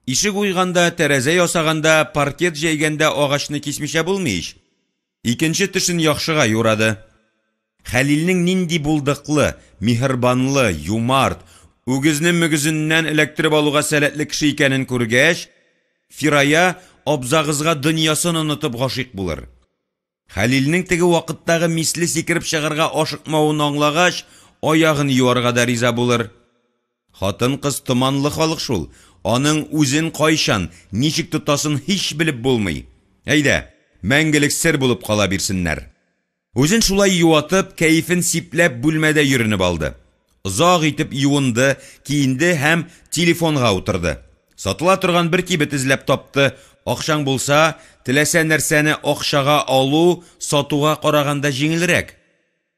Ишек уйганда, тәрәзә ясаганда, паркет җәйгәндә агачны кисмичә булмый ич. Икенче төшен яхшыга юрады. Хәлилнең нинди булдыклы, миһербанлы, юмарт, үгезне мөгезеннән эләктереп алуга сәләтле кеше икәнен күргәч, Фирая абзагызга дөньясын онытып гашыйк булыр. Хәлилнең теге вакыттагы мисле сикереп чыгарга ашыкмавын аңлагач, аягын юарга да риза булыр. Хатын-кыз томанлы халык шул, аның үзен кайчан, ничек тотасын һич белеп булмый. Әйдә, мәңгелек сер булып кала бирсеннәр. Үзен шулай юатып, кәефен сипләп бүлмәдә йөренеп алды. Озак итеп юынды, киенде һәм телефонга утырды. Сатыла торган бер кибет эзләп тапты. Акчаң булса, теләсә нәрсәне акчага алу сатуга караганда җиңелрәк.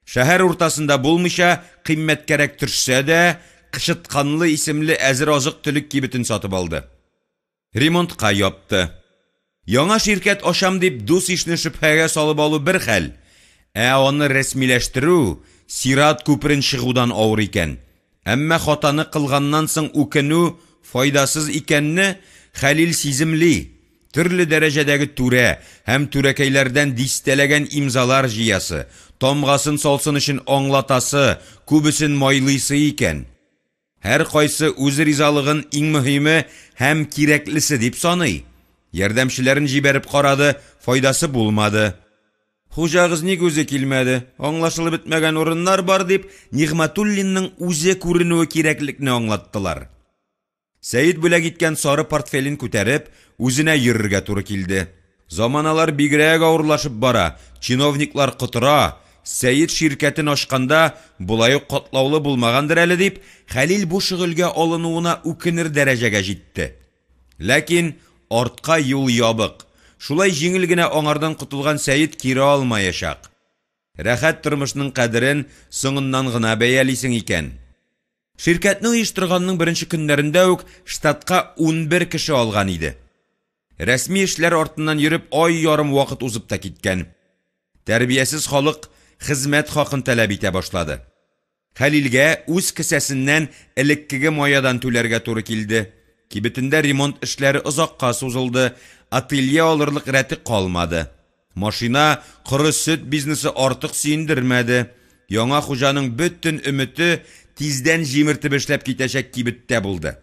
Шәһәр уртасында булмыйча, кыйммәткәрәк төшсә дә, Кычытканлы исемле әзер азык-төлек кибетен сатып алды. Ремонтка япты. Яңа ширкәт ачам дип дус-ишне шөбһәгә салып алу бер хәл, ә аны рәсмиләштерү сират күперен чыгудан авыр икән. Әмма хатаны кылганнан соң үкенү файдасыз икәнне Хәлил сиземли. Төрле дәрәҗәдәге түрә һәм түрәкәйләрдән дистәләгән имзалар җыясы, тамгасын салсын өчен аңлатасы, күбесен майлыйсы икән. Һәркайсы үз ризалыгын иң мөһиме һәм кирәклесе дип саный. Ярдәмчеләрен җибәреп карады, файдасы булмады. Хуҗагыз ник үзе килмәде, аңлашылып бетмәгән урыннар бар, дип, Нигъмәтуллинның үзе күренүе кирәклекне аңлаттылар. Сәет бүләк иткән сары портфелен күтәреп, үзенә йөрергә туры килде. Заманалар бигрәк авырлашып бара, чиновниклар котыра, Сәет ширкәтен ачканда болай ук катлаулы булмагандыр әле дип, Хәлил бу шөгыльгә алынуына үкенер дәрәҗәгә җитте. Ләкин артка юл ябык, шулай җиңел генә аңардан котылган Сәет кире алмаячак. Рәхәт тормышның кадерен соңыннан гына бәялисең икән. Ширкәтне оештырганның беренче көннәрендә үк штатка 11 кеше алган иде. Рәсми эшләр артыннан йөреп ай ярым вакыт узып та киткән. Тәрбиясез халык хезмәт хакын таләп итә башлады. Хәлилгә үз кесәсеннән элеккеге маядан түләргә туры килде. Кибетендә ремонт эшләре озакка сузылды, ателье алырлык рәте калмады. Машина, коры сөт бизнесы артык сөендермәде. Яңа хуҗаның бөтен өмете тиздән җимертеп эшләп китәчәк кибеттә булды.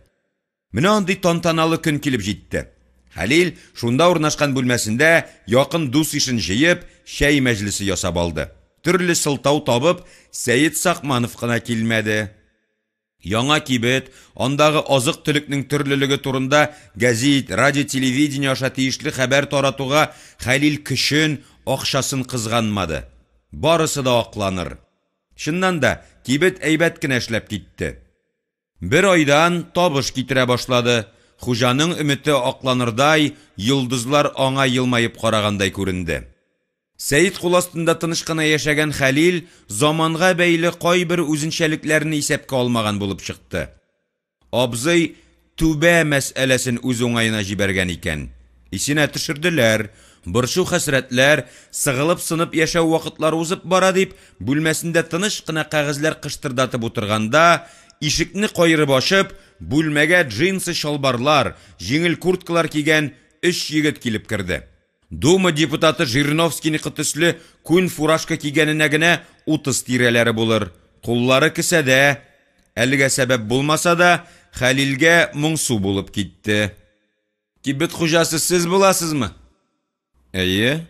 Менә андый тантаналы көн килеп җитте. Хәлил шунда урнашкан бүлмәсендә якын дус-ишен җыеп, чәй мәҗлесе ясап алды. Төрле сылтау табып, Сәет Сакманов кына килмәде. Яңа кибет, андагы азык-төлекнең төрлелеге турында гәзит, радио-телевидение аша тиешле хәбәр таратуга Хәлил көчен, акчасын кызганмады. Барысы да акланыр. Чыннан да, кибет әйбәт кенә эшләп китте. Бер айдан табыш китерә башлады. Хуҗаның өмете акланырдай, йолдызлар аңа елмаеп карагандай күренде. Сәет кул астында тыныч кына яшәгән Хәлил заманга бәйле кайбер үзенчәлекләрне исәпкә алмаган булып чыкты. Абзый түбә мәсьәләсен үз уңаена җибәргән икән. Исенә төшерделәр. Борчу-хәсрәтләр, сыгылып-сынып яшәү вакытлары узып бара дип, бүлмәсендә тыныч кына кәгазьләр кыштырдатып утырганда, ишекне каерып ачып, бүлмәгә джинсы чалбарлар, җиңел курткалар кигән өч егет килеп керде. Дума депутаты Жириновскийныкы төсле күн фуражка кигәненә генә 30 тирәләре булыр. Куллары кесәдә. Әлегә сәбәп булмаса да, Хәлилгә моңсу булып китте. Кибет хуҗасы сез буласызмы? Әйе.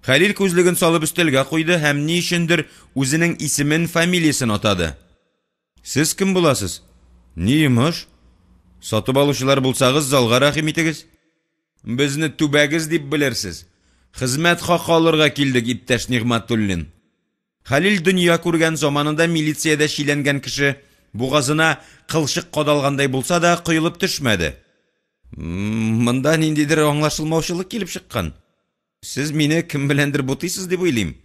Хәлил күзлеген салып өстәлгә куйды һәм ни өчендер үзенең исемен, фамилиясен атады. Сез кем буласыз? Ни йомыш? Сатып алучылар булсагыз, залга рәхим итегез. Безне түбәгез дип белерсез. Хезмәт хакы алырга килдек, иптәш Нигъмәтуллин. Хәлил дөнья күргән заманында милициядә чиләнгән кеше, бугазына кылчык кадалгандай булса да, коелып төшмәде. Монда ниндидер аңлашылмаучылык килеп чыккан. Сез мине кем беләндер бутыйсыз дип уйлыйм.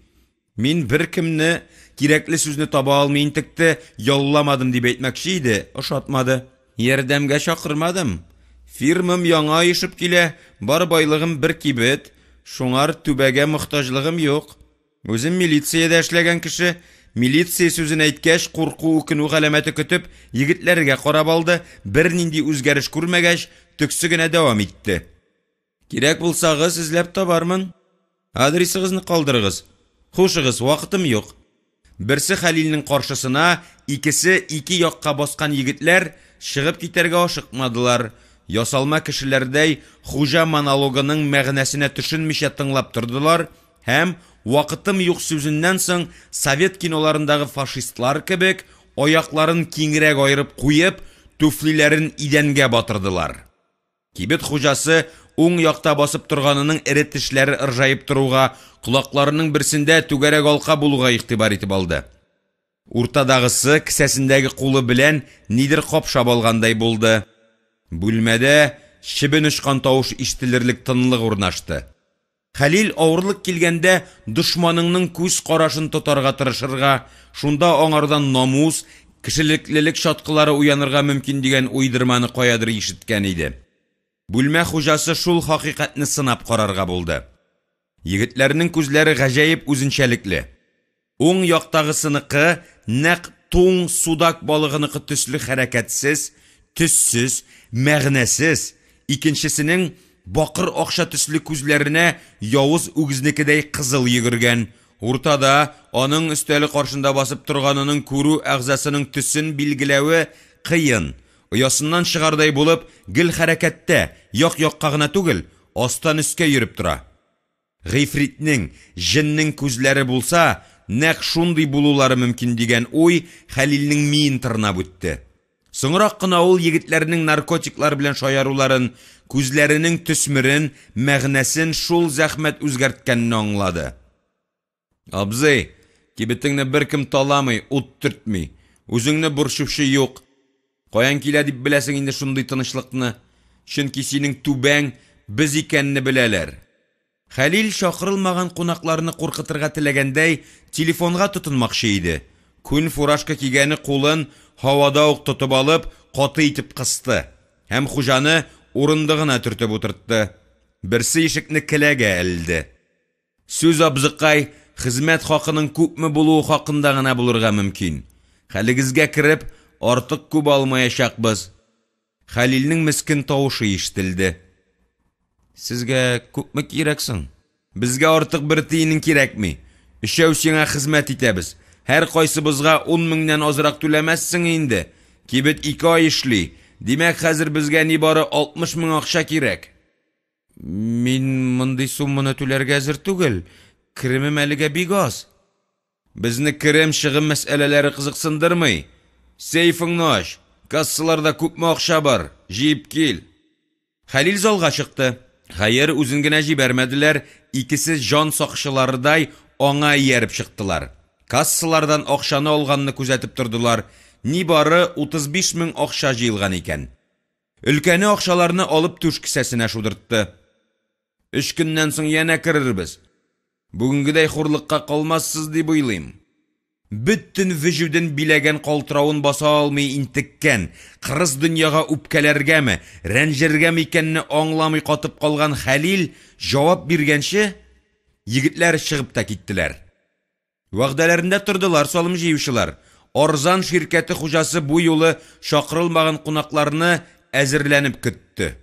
Мин беркемне, кирәкле сүзне таба алмый интекте, ялламадым дип әйтмәкче иде, ошатмады. Ярдәмгә чакырмадым. Фирмам яңа оешып килә, бар байлыгым бер кибет, шуңар түбәгә мохтаҗлыгым юк. Үзем милициядә эшләгән кеше. Милиция сүзен әйткәч, курку-үкенү галәмәте көтеп, егетләргә карап алды, бернинди үзгәреш күрмәгәч, төксе генә дәвам итте. Кирәк булсагыз, эзләп табармын. Адресыгызны калдырыгыз. Хушыгыз, вакытым юк. Берсе Хәлилнең каршысына, икесе ике якка баскан егетләр чыгып китәргә ашыкмадылар, ясалма кешеләрдәй хуҗа монологының мәгънәсенә төшенмичә тыңлап тордылар һәм, вакытым юк сүзеннән соң совет киноларындагы фашистлар кебек, аякларын киңрәк аерып куеп, туфлиләрен идәнгә батырдылар. Кибет хуҗасы уң якта басып торганының эре тешләре ыржаеп торуга, колакларының берсендә түгәрәк алка булуга игътибар итеп алды. Уртадагысы кесәсендәге кулы белән нидер капшап алгандай булды. Бүлмәдә чебен очкан тавыш ишетелерлек тынлык урнашты. Хәлил авырлык килгәндә дошманыңның күз карашын тотарга тырышырга, шунда аңардан намус, кешелеклелек чаткылары уянырга мөмкин дигән уйдырманы каядыр ишеткән иде. Бүлмә хуҗасы шул хакыйкатьне сынап карарга булды. Егетләрнең күзләре гаҗәеп үзенчәлекле. Уң яктагысыныкы нәкъ туң судак балыгыныкы төсле хәрәкәтсез, төссез, мәгънәсез, икенчесенең бакыр акча төсле күзләренә явыз үгезнекедәй кызыл йөгергән, уртада, аның өстәле каршында басып торганының күрү әгъзасының төсен билгеләве кыен, оясыннан чыгардай булып, гел хәрәкәттә, як-якка гына түгел, астан өскә йөреп тора. Гыйфритнең, җеннең күзләре булса, нәкъ шундый булулары мөмкин дигән уй Хәлилнең миен тырнап үтте. Соңрак кына ул егетләрнең наркотиклар белән шаяруларын, күзләренең төсмерен, мәгънәсен шул зәхмәт үзгәрткәнне аңлады. Абзый, кибетеңне беркем таламый, ут төртми. Үзеңне борчучы юк. Каян килә дип беләсең инде шундый тынычлыкны? Чөнки синең түбәң без икәнне беләләр. Хәлил чакырылмаган кунакларны куркытырга теләгәндәй телефонга тотынмакчы иде, күн фуражка кигәне кулын һавада ук тотып алып, каты итеп кысты һәм хуҗаны урындыгына төртеп утыртты. Берсе ишекне келәгә элде. Сүз, абзыкай, хезмәт хакының күпме булуы хакында гына булырга мөмкин. Хәлегезгә кереп, артык күп алмаячакбыз. Хәлилнең мескен тавышы ишетелде. Сезгә күпме кирәк соң? Безгә артык бер тиенең кирәкми. Өчәү сиңа хезмәт итәбез. Һәркайсыбызга ун меңнән азрак түләмәссең инде. Кибет ике ай эшли. Димәк, хәзер безгә нибары 60 мең акча кирәк. Мин мондый сумманы түләргә әзер түгел. Керемем әлегә бик аз. Безне керем-чыгым мәсьәләләре кызыксындырмый. Сейфыңны ач, кассаларда күпме акча бар, җыеп кил. Хәлил залга чыкты. Хәер, үзен генә җибәрмәделәр, икесе җан сакчыларыдай аңа ияреп чыктылар. Кассалардан акчаны алганны күзәтеп тордылар. Нибары 35 мең акча җыелган икән. Өлкәне акчаларны алып түш кесәсенә шудыртты. Өч көннән соң янә керербез. Бүгенгедәй хурлыкка калмассыз дип уйлыйм. Бөтен вөҗүден биләгән калтыравын баса алмый интеккән, кырыс дөньяга үпкәләргәме, рәнҗергәме икәнне аңламый катып калган Хәлил җавап биргәнче, егетләр чыгып та киттеләр. Вәгъдәләрендә тордылар салым җыючылар. Арзан ширкәте хуҗасы бу юлы чакырылмаган кунакларны әзерләнеп көтте.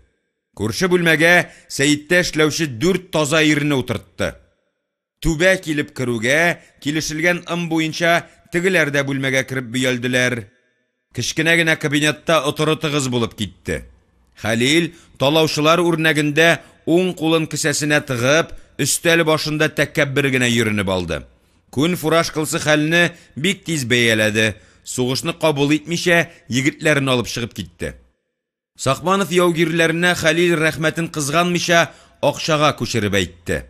Күрше бүлмәгә Сәеттә эшләүче дүрт таза ирне утыртты. Түбә килеп керүгә, килешелгән ым буенча тегеләр дә бүлмәгә кереп бөялделәр. Кечкенә генә кабинетта отыры тыгыз булып китте. Хәлил, талаучылар үрнәгендә уң кулын кесәсенә тыгып, өстәл башында тәкәббер генә йөренеп алды. Күн фуражкалысы хәлне бик тиз бәяләде, сугышны кабул итмичә, егетләрен алып чыгып китте. Сакманов яугирләренә Хәлил рәхмәтен кызганмыйча акчага күчереп әйтте.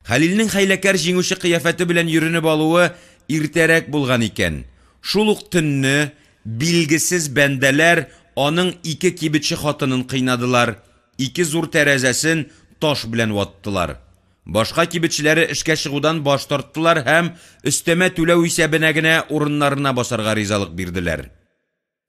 Хәлилнең хәйләкәр җиңүче кыяфәте белән йөренеп алуы иртәрәк булган икән. Шул ук төнне билгесез бәндәләр аның ике кибетче хатынын кыйнадылар, ике зур тәрәзәсен таш белән ваттылар. Башка кибетчеләре эшкә чыгудан баш тарттылар һәм өстәмә түләү исәбенә генә урыннарына басарга ризалык бирделәр.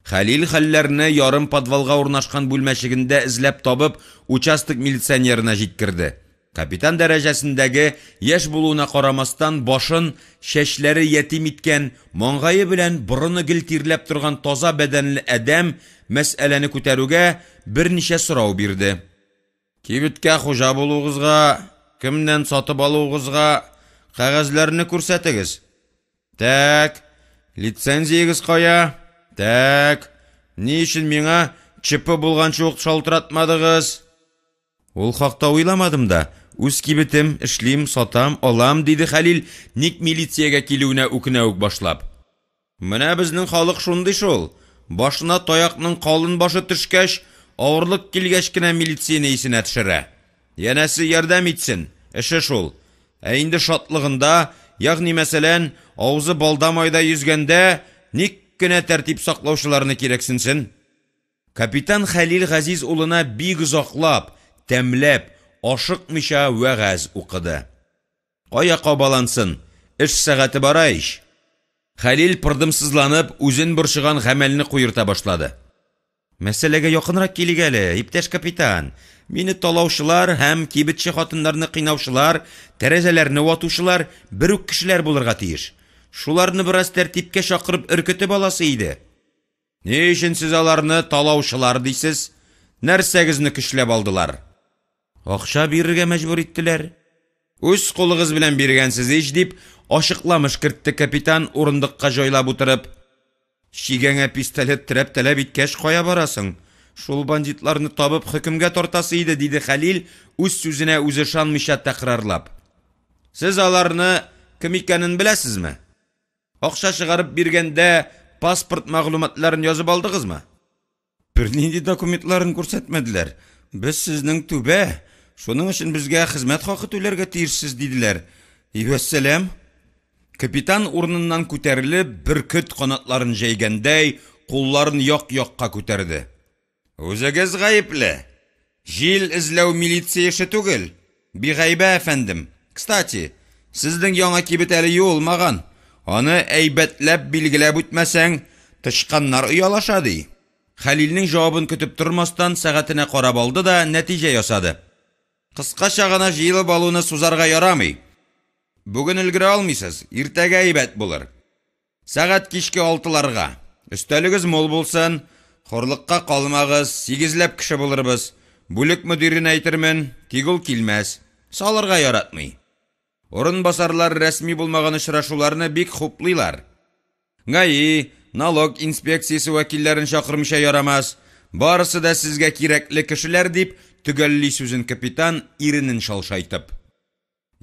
Хәлил хәлләрне ярым подвалга урнашкан бүлмәчегендә эзләп табып, участок милиционерына җиткерде. Капитан дәрәҗәсендәге, яшь булуына карамастан, башын чәчләре ятим иткән, маңгае белән борыны гел тирләп торган таза бәдәнле адәм мәсьәләне күтәрүгә берничә сорау бирде. Кибеткә хуҗа булуыгызга, кемнән сатып алуыгызга кәгазьләрне күрсәтегез. Тәк, лицензиягез кая? Тәк, ни өчен миңа ЧП булганчы ук шалтыратмадыгыз? Ул хакта уйламадым да. Үз кибетем, эшлим, сатам, алам, диде Хәлил, ник милициягә килүенә үкенә үк башлап. Менә безнең халык шундый шул, башына таякның калын башы төшкәч, авырлык килгәч кенә милицияне исенә төшерә. Янәсе, ярдәм итсен, эше шул. Ә инде шатлыгында, ягъни мәсәлән, авызы балда-майда йөзгәндә, ник кенә тәртип саклаучыларны кирәксенсен? Капитан Хәлил Газиз улына бик озаклап, тәмләп, ашыкмыйча вәгазь укыды. Кая кабалансын, эш сәгате бара ич! Хәлил, пырдымсызланып, үзен борчыган гамәлне куерта башлады. Мәсьәләгә якынрак килик әле, иптәш капитан. Мине талаучылар һәм кибетче хатыннарны кыйнаучылар, тәрәзәләрне ватучылар бер үк кешеләр булырга тиеш. Шуларны бераз тәртипкә чакырып өркетеп аласы иде. Ни өчен сез аларны талаучылар дисез? Нәрсәгезне көчләп алдылар? Акча бирергә мәҗбүр иттеләр. Үз кулыгыз белән биргәнсез ич, дип ачыкламыш кертте капитан урындыкка җайлап утырып. Чигәңә пистолет терәп таләп иткәч, кая барасың? Шул бандитларны табып хөкемгә тартасы иде, диде Хәлил, үз сүзенә үзе ышанмыйча тәкрарлап. Сез аларны кем икәнен беләсезме? Акча чыгарып биргәндә паспорт мәгълүматларын язып алдыгызмы? Бернинди документларын күрсәтмәделәр. Без сезнең түбә, шуның өчен безгә хезмәт хакы түләргә тиешсез, диделәр. И вәссәлам. Капитан урыныннан күтәрелеп, бөркет канатларын җәйгәндәй, кулларын як-якка күтәрде. Үзегез гаепле. Җил эзләү милиция эше түгел. Бигайбә, әфәндем. Кстати, сезнең яңа кибет әле юылмаган. Аны әйбәтләп билгеләп үтмәсәң, тычканнар оялаша, ди. Хәлилнең җавабын көтеп тормастан, сәгатенә карап алды да нәтиҗә ясады. Кыскача гына җыелып алуны сузарга ярамый. Бүген өлгерә алмыйсыз, иртәгә әйбәт булыр. Сәгать кичке алтыларга. Өстәлегез мул булсын, хурлыкка калмагыз, сигезләп кеше булырбыз. Бүлек мөдиренә әйтермен, тик ул килмәс. Салырга яратмый. Урынбасарлар рәсми булмаган очрашуларны бик хуплыйлар. ГАИ, налог инспекциясе вәкилләрен чакырмыйча ярамас. Барысы да сезгә кирәкле кешеләр, дип төгәлли сүзен капитан, иренен шалшайтып.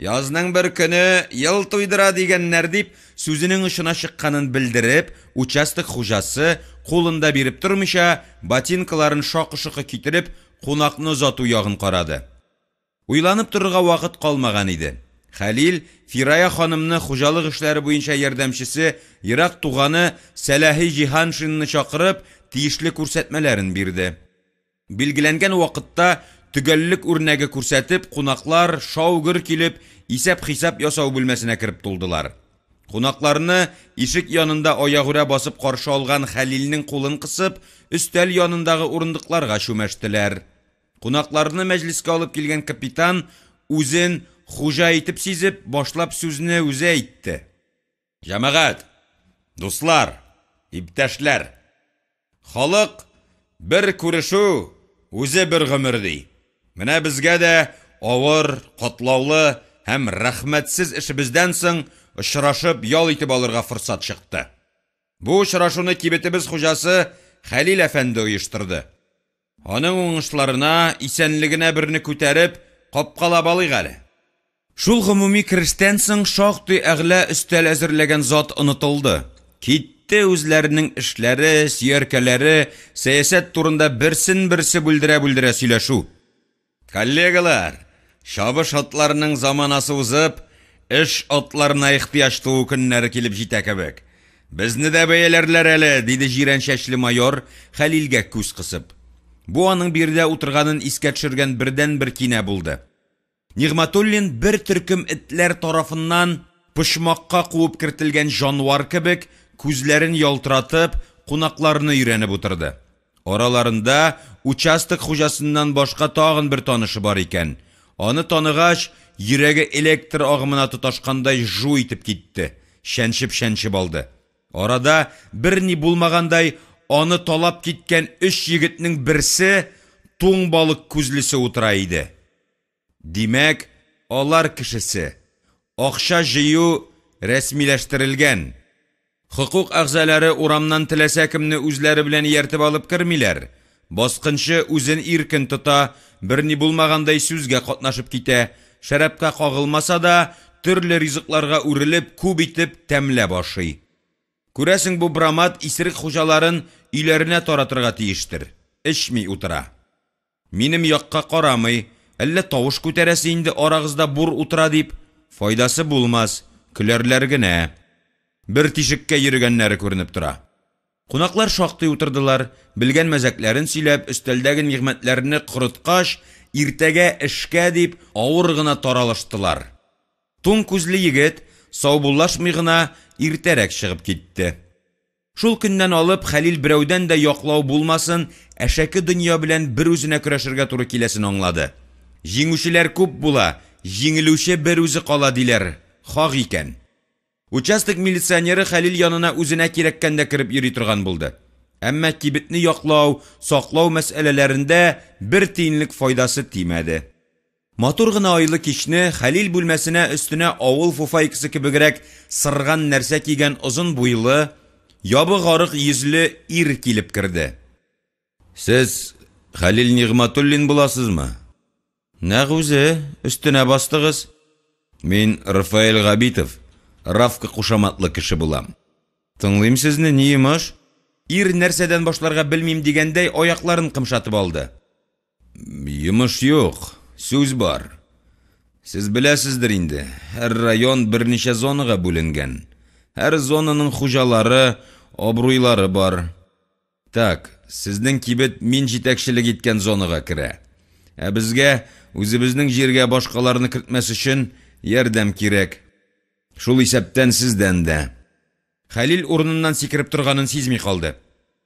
Язның бер көне ел туйдыра дигәннәр, дип сүзенең очына чыкканын белдереп, участок хуҗасы, кулын да биреп тормыйча, ботинкаларын шакы-шокы китереп, кунакны озату ягын карады. Уйланып торырга вакыт калмаган иде. Хәлил Фирая ханымны хуҗалык эшләре буенча ярдәмчесе, ерак туганы Сәләхи Җиһаншинны чакырып, тиешле күрсәтмәләрен бирде. Билгеләнгән вакытта төгәллек үрнәге күрсәтеп, кунаклар шау-гөр килеп, исәп-хисап ясау бүлмәсенә кереп тулдылар. Кунакларны ишек янында аягүрә басып каршы алган Хәлилнең кулын кысып, өстәл янындагы урындыкларга чүмәштеләр. Кунакларны мәҗлескә алып килгән капитан үзен хуҗа итеп сизеп, башлап сүзне үзе әйтте. Җәмәгать, дуслар, иптәшләр! Халык бер күрешү үзе бер гомер ди. Менә безгә дә авыр, катлаулы һәм рәхмәтсез эшебездән соң очрашып ял итеп алырга форсат чыкты. Бу очрашуны кибетебез хуҗасы Хәлил әфәнде оештырды. Аның уңышларына, исәнлегенә берне күтәреп, капкалап алыйк әле. Шул гомуми керештән соң шактый әгълә өстәл әзерләгән зат онытылды. Китте үзләренең эшләре, сөяркәләре, сәясәт турында берсен-берсе бүлдерә-бүлдерә сөйләшү. Коллегалар, чабыш атларының заманасы узып, эш атларына ихтыяҗ туу көннәре килеп җитә кебек. Безне дә бәяләрләр әле, диде җирән чәчле майор, Хәлилгә күз кысып. Бу аның биредә утырганын искә төшергән бердәнбер кинә булды. Нигъмәтуллин бер төркем этләр тарафыннан почмакка куып кертелгән җанвар кебек, күзләрен ялтыратып, кунакларны өйрәнеп утырды. Араларында участок хуҗасыннан башка тагын бер танышы бар икән. Аны таныгач, йөрәге электр агымына тоташкандай жу итеп китте, чәнчеп-чәнчеп алды. Арада, берни булмагандай, аны талап киткән өч егетнең берсе, туң балык күзлесе утыра иде. Димәк, алар кешесе. Акча җыю рәсмиләштерелгән. Хокук әгъзалары урамнан теләсә кемне үзләре белән ияртеп алып кермиләр. Баскынчы үзен иркен тота, берни булмагандай сүзгә катнашып китә, шәрабка кагылмаса да, төрле ризыкларга үрелеп, күп итеп, тәмләп ашый. Күрәсең, бу брамат исерек хуҗаларын өйләренә таратырга тиештер, эчми утыра. Минем якка карамый, әллә тавыш күтәрәсе инде арагызда бур утыра дип, файдасы булмас, көләрләр генә. Бер тишеккә йөрегәннәре күренеп тора. Кунаклар шактый утырдылар, белгән мәзәкләрен сөйләп, өстәлдәге нигъмәтләрне корыткач, иртәгә эшкә дип, авыр гына таралыштылар. Туң күзле егет, саубуллашмый гына, иртәрәк чыгып китте. Шул көннән алып Хәлил берәүдән дә яклау булмасын, әшәке дөнья белән берүзенә көрәшергә туры киләсен аңлады. Җиңүчеләр күп була, җиңелүче берүзе кала, диләр, хак икән. Участок милиционеры Хәлил янына үзенә кирәккәндә кереп йөри торган булды. Әмма кибетне яклау, саклау мәсьәләләрендә бер тиенлек файдасы тимәде. Матур гына айлы кичне Хәлил бүлмәсенә өстенә авыл фуфайкасы кебегрәк сырган нәрсә кигән озын буйлы, ябык арык йөзле ир килеп керде. Сез Хәлил Нигъмәтуллин буласызмы? Нәкъ үзе, өстенә бастыгыз. Мин Рафаэль Габитов, Рафка кушаматлы кеше булам. Тыңлыйм сезне, ни йомыш? Ир нәрсәдән башларга белмим дигәндәй аякларын кымшатып алды. Йомыш юк, сүз бар. Сез беләсездер инде, һәр район берничә зонага бүленгән. Һәр зонаның хуҗалары, абруйлары бар. Так, сезнең кибет мин җитәкчелек иткән зонага керә. Ә безгә, үзебезнең җиргә башкаларны кертмәс өчен, ярдәм кирәк. Шул исәптән сездән дә. Хәлил урыныннан сикереп торганын сизми калды.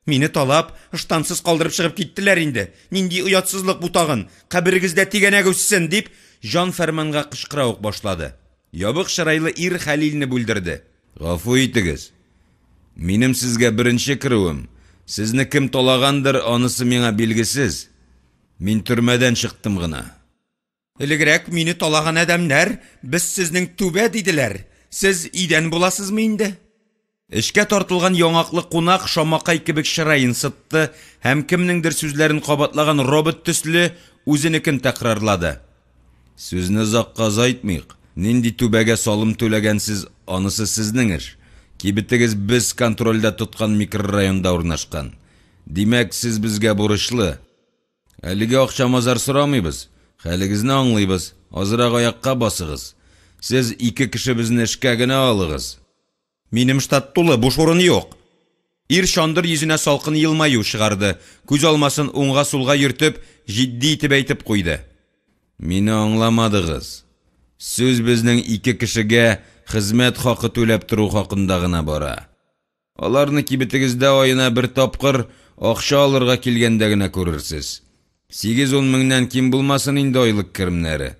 Мине талап, ыштансыз калдырып чыгып киттеләр инде. Нинди оятсызлык бу тагын? Каберегездә тигәнәк үссен! дип, җан-фәрманга кычкыра ук башлады. Ябык чырайлы ир Хәлилне бүлдерде. Гафу итегез. Минем сезгә беренче керүем. Сезне кем талагандыр, анысы миңа билгесез. Мин төрмәдән чыктым гына. Элегрәк мине талаган адәмнәр, без сезнең түбә, диделәр. Сез идән буласызмы инде? Эчкә тартылган яңаклы кунак шамакай кебек чыраен сытты һәм кемнеңдер сүзләрен кабатлаган робот төсле үзенекен тәкрарлады. Сүзне озакка озайтмыйк. Нинди түбәгә салым түләгәнсез, анысы сезнең эш. Кибетегез без контрольдә тоткан микрорайонда урнашкан. Димәк, сез безгә бурычлы. Әлегә акча-мазар сорамыйбыз. Хәлегезне аңлыйбыз. Азрак аякка басыгыз. Сез ике кешебезне эшкә генә алыгыз. Минем штат тулы, буш урын юк. Ир чандыр йөзенә салкын елмаю чыгарды, күз алмасын уңга-сулга йөртеп, җитди итеп әйтеп куйды. Мине аңламадыгыз. Сүз безнең ике кешегә хезмәт хакы түләп тору хакында гына бара. Аларны кибетегездә аена бер тапкыр акча алырга килгәндә генә күрерсез. Сигез-ун меңнән ким булмасын инде айлык керемнәре.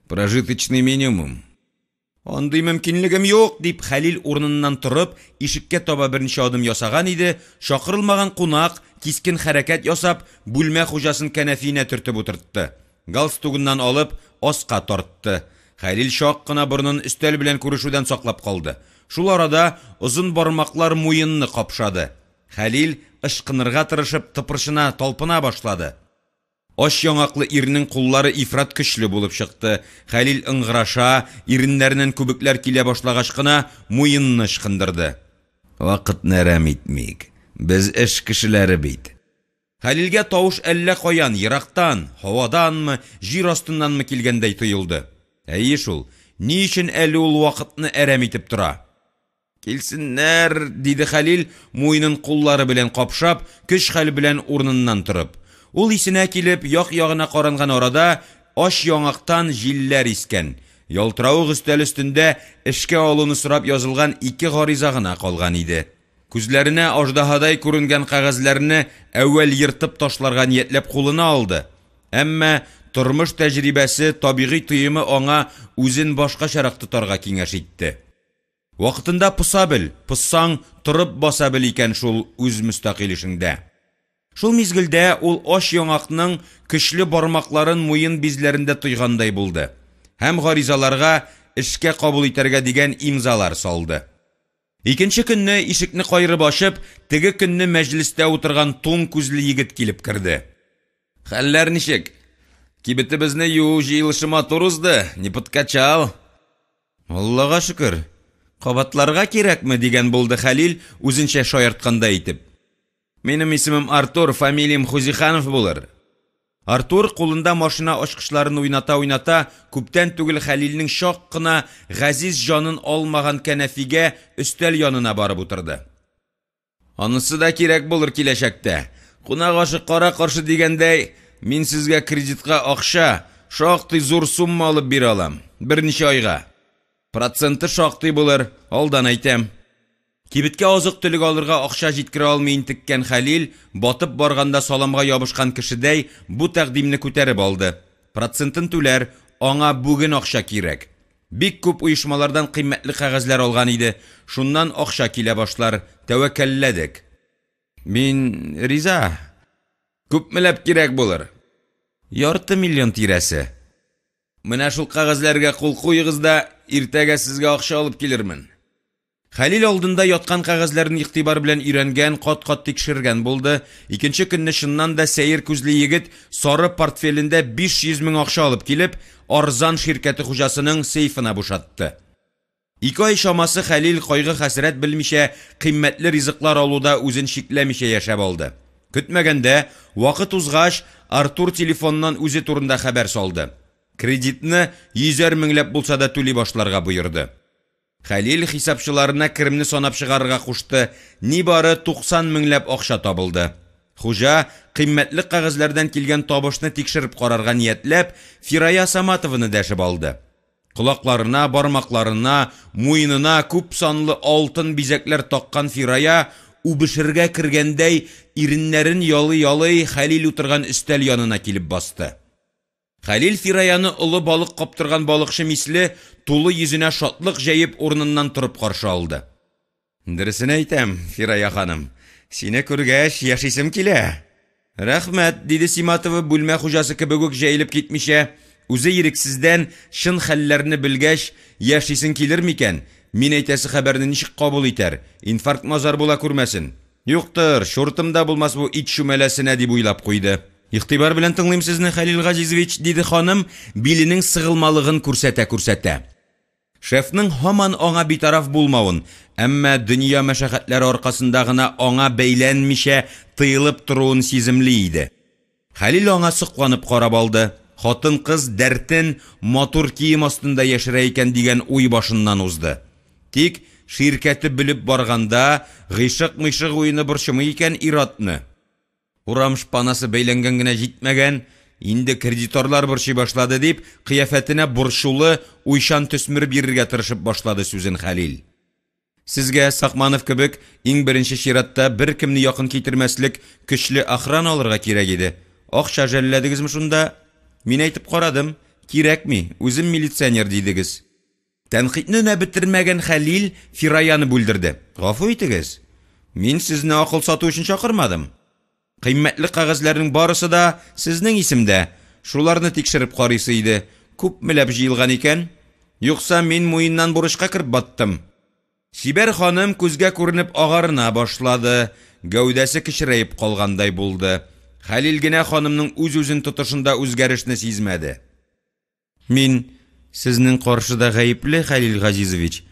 Прожиточный минимум. Андый мөмкинлегем юк, дип Хәлил урыныннан торып, ишеккә таба берничә адым ясаган иде, чакырылмаган кунак, кискен хәрәкәт ясап, бүлмә хуҗасын кәнәфиенә төртеп утыртты. Галстугыннан алып, аска тартты. Хәлил чак кына борынын өстәл белән күрешүдән саклап калды. Шул арада озын бармаклар муенны капшады. Хәлил, ычкынырга тырышып, тыпырчына, талпына башлады. Ач яңаклы ирнең куллары ифрат көчле булып чыкты. Хәлил ыңгыраша, иреннәреннән күбекләр килә башлагач кына муенны ычкындырды. Вакытны әрәм итмик, без эш кешеләре бит. Хәлилгә тавыш әллә каян, ерактан, һаваданмы, җир астыннанмы килгәндәй тоелды. Әйе шул, ни өчен әле ул вакытны әрәм итеп тора? Килсеннәр, диде Хәлил, муенын куллары белән капшап, көч-хәл белән урыныннан торып. Ул исенә килеп, як-ягына каранган арада, ач яңактан җилләр искән. Ялтыравык өстәл өстендә эшкә алуны сорап язылган ике гариза гына калган иде. Күзләренә аждаһадай күренгән кәгазьләрне әүвәл ертып ташларга ниятләп кулына алды. Әмма тормыш тәҗрибәсе, табигый тоемы аңа үзен башкачарак тотарга киңәш итте. Вакытында поса бел, поссаң, торып баса бел икән шул үз мөстәкыйль эшеңдә. Шул мизгелдә ул ач яңакның көчле бармакларын муен бизләрендә тойгандай булды һәм гаризаларга эшкә кабул итәргә дигән имзалар салды. Икенче көнне ишекне каерып ачып, теге көнне мәҗлестә утырган туң күзле егет килеп керде. Хәлләр ничек? Кибетебезне юу җыелышы матур узды, не подкачал. Аллага шөкер. Кабатларга кирәкме, дигән булды Хәлил, үзенчә шаярткандай итеп. Минем исемем Артур, фамилиям Хузиханов булыр. Артур, кулында машина ачкычларын уйната-уйната, күптән түгел Хәлилнең чак кына газиз җанын алмаган кәнәфигә, өстәл янына барып утырды. Анысы да кирәк булыр киләчәктә. Кунак ашы кара-каршы дигәндәй, мин сезгә кредитка акча, шактый зур сумма алып бирә алам. Берничә айга. Проценты шактый булыр, алдан әйтәм. Кибеткә азык-төлек алырга акча җиткерә алмый интеккән Хәлил, батып барганда саламга ябышкан кешедәй, бу тәкъдимне күтәреп алды. Процентын түләр, аңа бүген акча кирәк. Бик күп оешмалардан кыйммәтле кәгазьләр алган иде, шуннан акча килә башлар, тәвәккәлләдек. Мин риза. Күпмеләп кирәк булыр? Ярты миллион тирәсе. Менә шул кәгазьләргә кул куегыз да, иртәгә сезгә акча алып килермен. Хәлил алдында яткан кәгазьләрен игътибар белән өйрәнгән, кат-кат тикшергән булды. Икенче көнне чыннан да сәер күзле егет сары портфелендә 500 мең акча алып килеп, Арзан ширкәте хуҗасының сейфына бушатты. Ике ай чамасы Хәлил кайгы-хәсрәт белмичә, кыйммәтле ризыклар алуда үзен чикләмичә яшәп алды. Көтмәгәндә, вакыт узгач, Артур телефоннан үзе турында хәбәр салды. Кредитны йөзәр меңләп булса да түли башларга боерды. Хәлил хисапчыларына керемне санап чыгарырга кушты, нибары 90 меңләп акча табылды. Хуҗа, кыйммәтле кәгазьләрдән килгән табышны тикшереп карарга ниятләп, Фирая Саматованы дәшеп алды. Колакларына, бармакларына, муенына күпсанлы алтын бизәкләр таккан Фирая, үбешергә кергәндәй, иреннәрен ялый-ялый, Хәлил утырган өстәл янына килеп басты. Хәлил Фираяны олы балык каптырган балыкчы мисле, тулы йөзенә шатлык җәеп, урыныннан торып каршы алды. Дөресен әйтәм, Фирая ханым, сине күргәч, яшисем килә. Рәхмәт, диде Симатова, бүлмә хуҗасы кебек үк җәелеп китмичә. Үзе ирексездән, чын хәлләрне белгәч, яшисең килер микән? Мин әйтәсе хәбәрне ничек кабул итәр? Инфаркт-мазар була күрмәсен. Юктыр, чуртым да булмас бу ит чүмәләсенә, дип уйлап куйды. Игътибар белән тыңлыйм сезне, Хәлил Газизович, диде ханым, биленең сыгылмалыгын күрсәтә-күрсәтә. Шефның һаман аңа битараф булмавын, әмма дөнья мәшәкатьләре аркасында гына аңа бәйләнмичә тыелып торуын сиземли иде. Хәлил аңа сокланып карап алды. Хатын-кыз дәртен матур кием астында яшерә икән дигән уй башыннан узды. Тик ширкәте бөлеп барганда гыйшык-мыйшык уены борчымый икән ир-атны. Урам шпанасы бәйләнгән генә җитмәгән, инде кредиторлар борчый башлады, дип, кыяфәтенә борчулы, уйчан төсмер бирергә тырышып башлады сүзен Хәлил. Сезгә, Сакманов кебек, иң беренче чиратта беркемне якын китермәслек көчле охрана алырга кирәк иде. Акча жәлләдегезме шунда? Мин әйтеп карадым, кирәкми, үзем милиционер, дидегез. Тәнкыйтьне өнәп бетермәгән Хәлил Фираяны бүлдерде. Гафу итегез, мин сезне акыл сату өчен чакырмадым. Кыйммәтле кәгазьләрнең барысы да сезнең исемдә, шуларны тикшереп карыйсы иде, күпмеләп җыелган икән? Юкса мин муеннан бурычка кереп баттым. Чибәр ханым күзгә күренеп агарына башлады, гәүдәсе кечерәеп калгандай булды. Хәлил генә ханымның үз-үзен тотышында үзгәрешне сизмәде. Мин сезнең каршыда гаепле, Хәлил Газизович.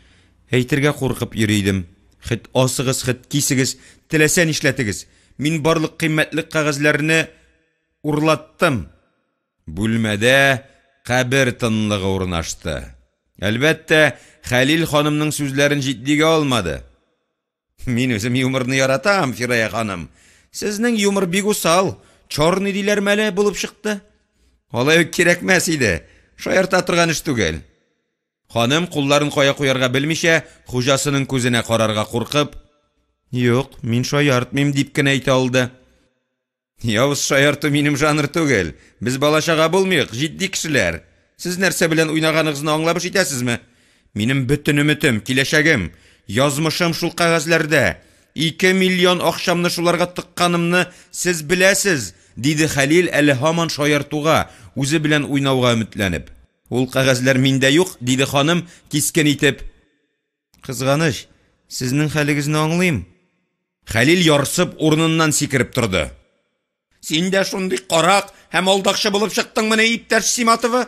Әйтергә куркып йөри идем. Хет асыгыз, хет кисегез, теләсә нишләтегез. Мин барлык кыйммәтле кәгазьләрне урлаттым. Бүлмәдә кабер тынлыгы урнашты. Әлбәттә, Хәлил ханымның сүзләрен җитдигә алмады. Мин үзем юморны яратам, Фирая ханым. Сезнең юмор бик усал, черный диләрме әле, булып чыкты. Алай ук кирәкмәс иде, шаярта торган эш түгел. Ханым, кулларын кая куярга белмичә, хуҗасының күзенә карарга куркып. Юк, мин шаяртмыйм, дип кенә әйтә алды. Явыз шаярту минем жанр түгел. Без бала-чага булмыйк, җитди кешеләр. Сез нәрсә белән уйнаганыгызны аңлап эш итәсезме? Минем бөтен өметем, киләчәгем, язмышым шул кәгазьләрдә. 2 миллион акчамны шуларга тыкканымны сез беләсез, диде Хәлил әле һаман шаяртуга, үзе белән уйнауга өметләнеп. Ул кәгазьләр миндә юк, диде ханым, кискен итеп. Кызганыч, сезнең хәлегезне аңлыйм. Хәлил ярсып урыныннан сикереп торды. Син дә шундый карак һәм алдакчы булып чыктыңмыни, иптәш Симатова?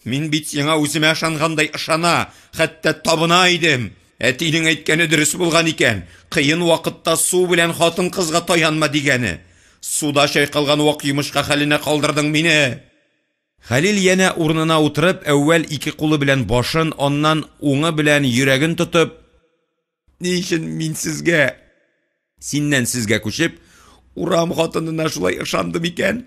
Мин бит сиңа үземә ышангандай ышана, хәтта табына идем. Әтинең әйткәне дөрес булган икән, кыен вакытта су белән хатын-кызга таянма дигәне. Суда чайкалган вак йомычка хәленә калдырдың мине. Хәлил янә урынына утырып, әүвәл ике кулы белән башын, аннан уңы белән йөрәген тотып, Ни өчен мин сезгә, синнән сезгә күчеп, урам хатынына шулай ышандым икән?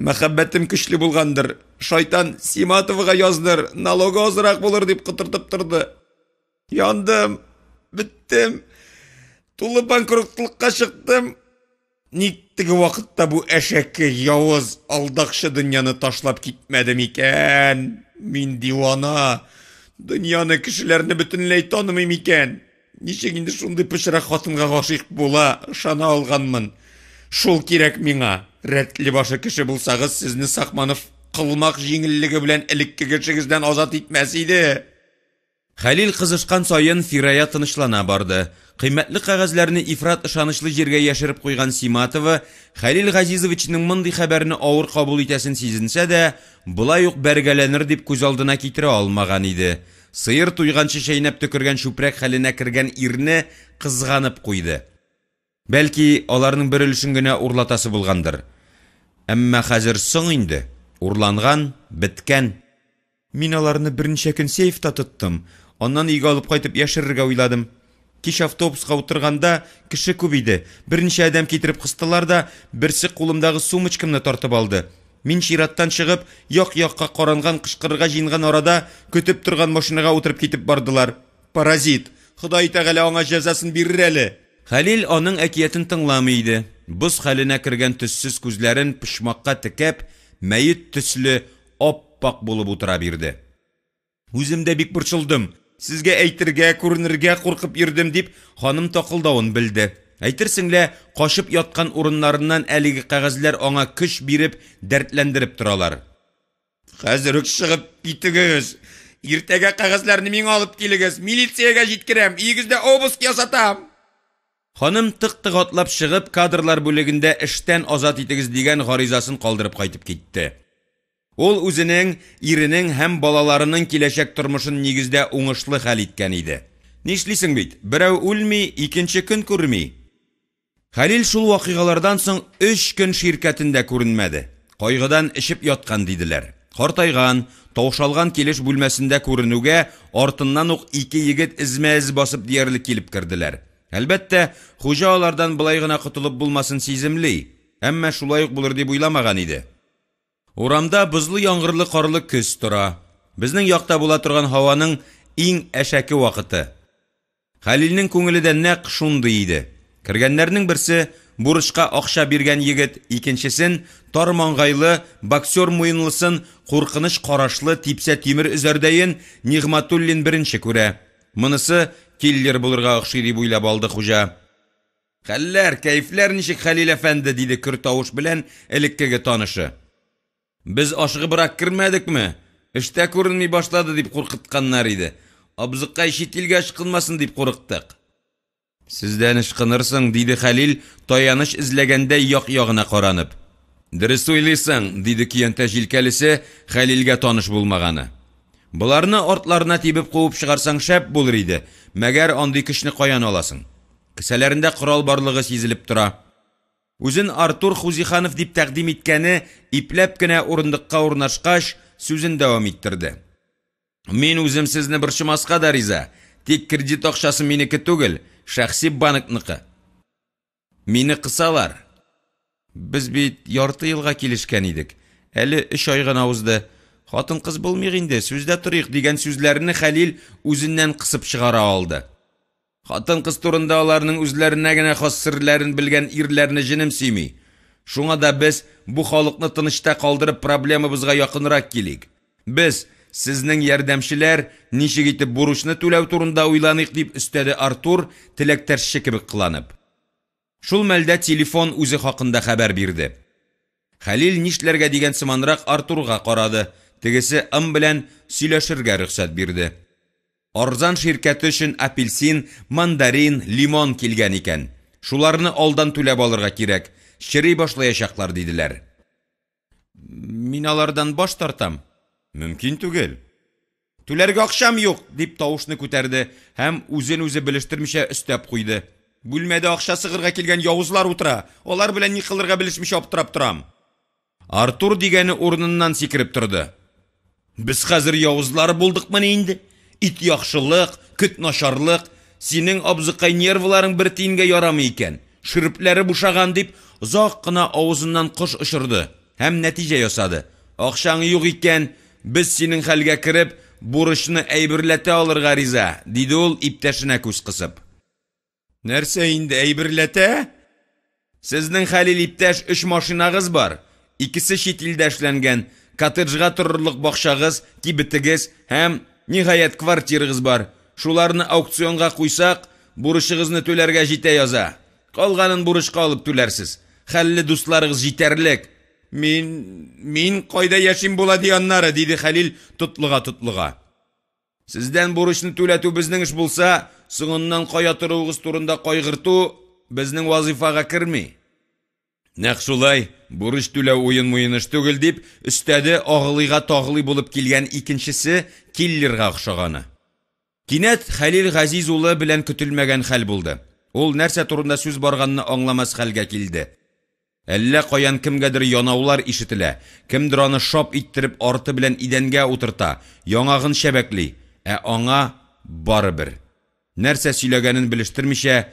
Мәхәббәтем көчле булгандыр, шайтан Симатовага яздыр, налогы азрак булыр дип котыртып торды. Яндым, беттем, тулы банкротлыкка чыктым. Ник теге вакытта бу әшәке, явыз, алдакчы дөньяны ташлап китмәдем икән? Мин дивана. Дөньяны, кешеләрне бөтенләй танымыйм икән. Ничек инде шундый пычрак хатынга гашыйк була, ышана алганмын? Шул кирәк миңа. Рәтле башы кеше булсагыз, сезне Сакманов кылмак җиңеллеге белән элеккеге эшегездән азат итмәс иде. Хәлил кызышкан саен Фирая тынычлана барды. Кыйммәтле кәгазьләрне ифрат ышанычлы җиргә яшереп куйган Симатова Хәлил Газизовичның мондый хәбәрне авыр кабул итәсен сизенсә дә, болай ук бәргәләнер дип күз алдына китерә алмаган иде. Сыер туйганчы чәйнәп төкергән чүпрәк хәленә кергән ирне кызганып куйды. Бәлки, аларның бер өлешен генә урлатасы булгандыр. Әмма хәзер соң инде, урланган, беткән. Мин аларны берничә көн сейфта тоттым, аннан өйгә алып кайтып яшерергә уйладым. Кич автобуска утырганда кеше күп иде, берничә адәм китереп кыстылар да, берсе кулымдагы сумочкамны тартып алды. Мин чираттан чыгып, як-якка каранган, кычкырырга җыенган арада, көтеп торган машинага утырып китеп бардылар. Паразит! Ходай Тәгалә аңа җәзасын бирер әле! Хәлил аның әкиятен тыңламый иде, боз хәленә кергән төссез күзләрен почмакка текәп, мәет төсле ап-ак булып утыра бирде. Үзем дә бик борчылдым, сезгә әйтергә, күренергә куркып йөрдем, дип, ханым такылдавын белде. Әйтерсең лә, качып яткан урыннарыннан әлеге кәгазьләр аңа көч биреп, дәртләндереп торалар. Хәзер үк чыгып китегез! Иртәгә кәгазьләрне миңа алып килегез, милициягә җиткерәм, өегездә обыск ясатам! Ханым тык-тык атлап чыгып, кадрлар бүлегендә эштән азат итегез дигән гаризасын калдырып кайтып китте. Ул үзенең, иренең һәм балаларының киләчәк тормышын нигездә уңышлы хәл иткән иде. Нишлисең бит, берәү үлми, икенче көн күрми. Хәлил шул вакыйгалардан соң өч көн ширкәтендә күренмәде. Кайгыдан эчеп яткан, диделәр. Картайган, таушалган килеш бүлмәсендә күренүгә, артыннан ук ике егет эзмә-эз басып диярлек килеп керделәр. Әлбәттә, хуҗа алардан болай гына котылып булмасын сиземли, әмма шулай ук булыр дип уйламаган иде. Урамда бозлы-яңгырлы карлы көз тора. Безнең якта була торган һаваның иң әшәке вакыты. Хәлилнең күңеле дә нәкъ шундый иде. Кергәннәрнең берсе, бурычка акча биргән егет, икенчесен, тар маңгайлы, боксер муенлысын, куркыныч карашлы, типсә тимер өзәрдәен Нигъмәтуллин беренче күрә. Монысы киллер булырга охшый дип уйлап алды хуҗа. Хәлләр, кәефләр ничек, Хәлил әфәнде? диде көр тавыш белән элеккеге танышы. Без ашыгыбрак кермәдекме? Эштә күренми башлады дип куркытканнар иде. Абзыкай чит илгә ычкынмасын дип курыктык. Сездән ычкынырсың, диде Хәлил, таяныч эзләгәндәй як-ягына каранып. Дөрес уйлыйсың, диде көянтә җилкәлесе, Хәлилгә таныш булмаганы. Боларны артларына тибеп куып чыгарсаң шәп булыр иде, мәгәр андый көчне каян аласың? Кесәләрендә корал барлыгы сизелеп тора. Үзен Артур Хузиханов дип тәкъдим иткәне, ипләп кенә урындыкка урнашкач, сүзен дәвам иттерде. Мин үзем сезне борчымаска да риза, тик кредит акчасы минеке түгел, шәхси банкныкы. Мине кысалар. Без бит ярты елга килешкән идек. Әле өч ай гына узды. Хатын-кыз булмыйк инде, сүздә торыйк, дигән сүзләрне Хәлил үзеннән кысып чыгара алды. Хатын-кыз турында аларның үзләренә генә хас серләрен белгән ирләрне җенем сөйми. Шуңа да без бу халыкны тынычта калдырып проблемабызга якынрак килик. Без, сезнең ярдәмчеләр, ничек итеп бурычны түләү турында уйланыйк, дип өстәде Артур, теләктәшче кебек кыланып. Шул мәлдә телефон үзе хакында хәбәр бирде. Хәлил нишләргә дигән сыманрак Артурга карады, тегесе ым белән сөйләшергә рөхсәт бирде. Арзан ширкәте өчен апельсин, мандарин, лимон килгән икән. Шуларны алдан түләп алырга кирәк, чери башлаячаклар, диделәр. Мин алардан баш тартам. Мөмкин түгел. Түләргә акчам юк, дип тавышны күтәрде һәм үзен-үзе белештермичә өстәп куйды. Бүлмәдә акча сыгырга килгән явызлар утыра, алар белән ни кылырга белешмичә аптырап торам. Артур дигәне урыныннан сикереп торды. Без хәзер явызлар булдыкмыни инде? Ит яхшылык, көт начарлык. Синең, абзыкай, нервыларың бер тиенгә ярамый икән. Шөрепләре бушаган, дип, озак кына авызыннан кош очырды һәм нәтиҗә ясады. Акчаң юк икән, без синең хәлгә кереп, бурычны әйберләтә алырга риза, диде ул, иптәшенә күз кысып. Нәрсә инде әйберләтә? Сезнең, Хәлил иптәш, өч машинагыз бар. Икесе чит илдә эшләнгән. Коттеджга торырлык бакчагыз, кибетегез һәм, ниһаять, квартирагыз бар. Шуларны аукционга куйсак, бурычыгызны түләргә җитә яза. Калганын бурычка алып түләрсез. Хәлле дусларыгыз җитәрлек. Мин... мин кайда яшим була ди аннары, диде Хәлил тотлыга-тотлыга. Сездән бурычны түләтү безнең эш булса, соңыннан кая торуыгыз турында кайгырту безнең вазыйфага керми. Нәкъ шулай, бурыч түләү уен-муен эш түгел, дип өстәде агылыйга тагылый булып килгән икенчесе, киллерга охшаганы. Кинәт Хәлил Газиз улы белән көтелмәгән хәл булды. Ул нәрсә турында сүз барганны аңламас хәлгә килде. Әллә каян кемгәдер янаулар ишетелә, кемдер аны шап иттереп арты белән идәнгә утырта, яңагын чәбәкли, ә аңа барыбер. Нәрсә сөйләгәнен белештермичә,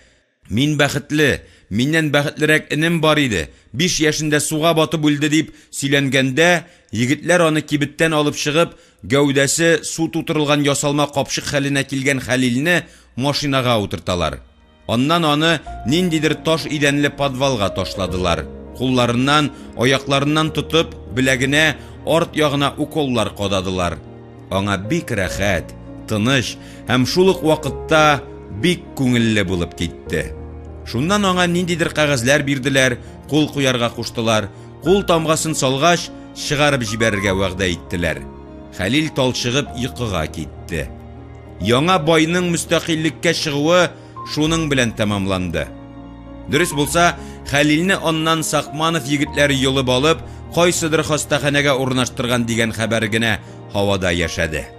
Мин бәхетле, миннән бәхетлерәк энем бар иде, биш яшендә суга батып үлде, дип сөйләнгәндә, егетләр аны кибеттән алып чыгып, гәүдәсе су тутырылган ясалма капчык хәленә килгән Хәлилне машинага утырталар. Аннан аны ниндидер таш идәнле подвалга ташладылар. Кулларыннан, аякларыннан тотып, беләгенә, арт ягына уколлар кададылар. Аңа бик рәхәт, тыныч һәм шул ук вакытта бик күңелле булып китте. Шуннан аңа ниндидер кәгазьләр бирделәр, кул куярга куштылар. Кул тамгасын салгач, чыгарып җибәрергә вәгъдә иттеләр. Хәлил талчыгып йокыга китте. Яңа байның мөстәкыйльлеккә чыгуы шуның белән тәмамланды. Дөрес булса, Хәлилне аннан Сакманов егетләре йолып алып, кайсыдыр хастаханәгә урнаштырган дигән хәбәр генә һавада яшәде.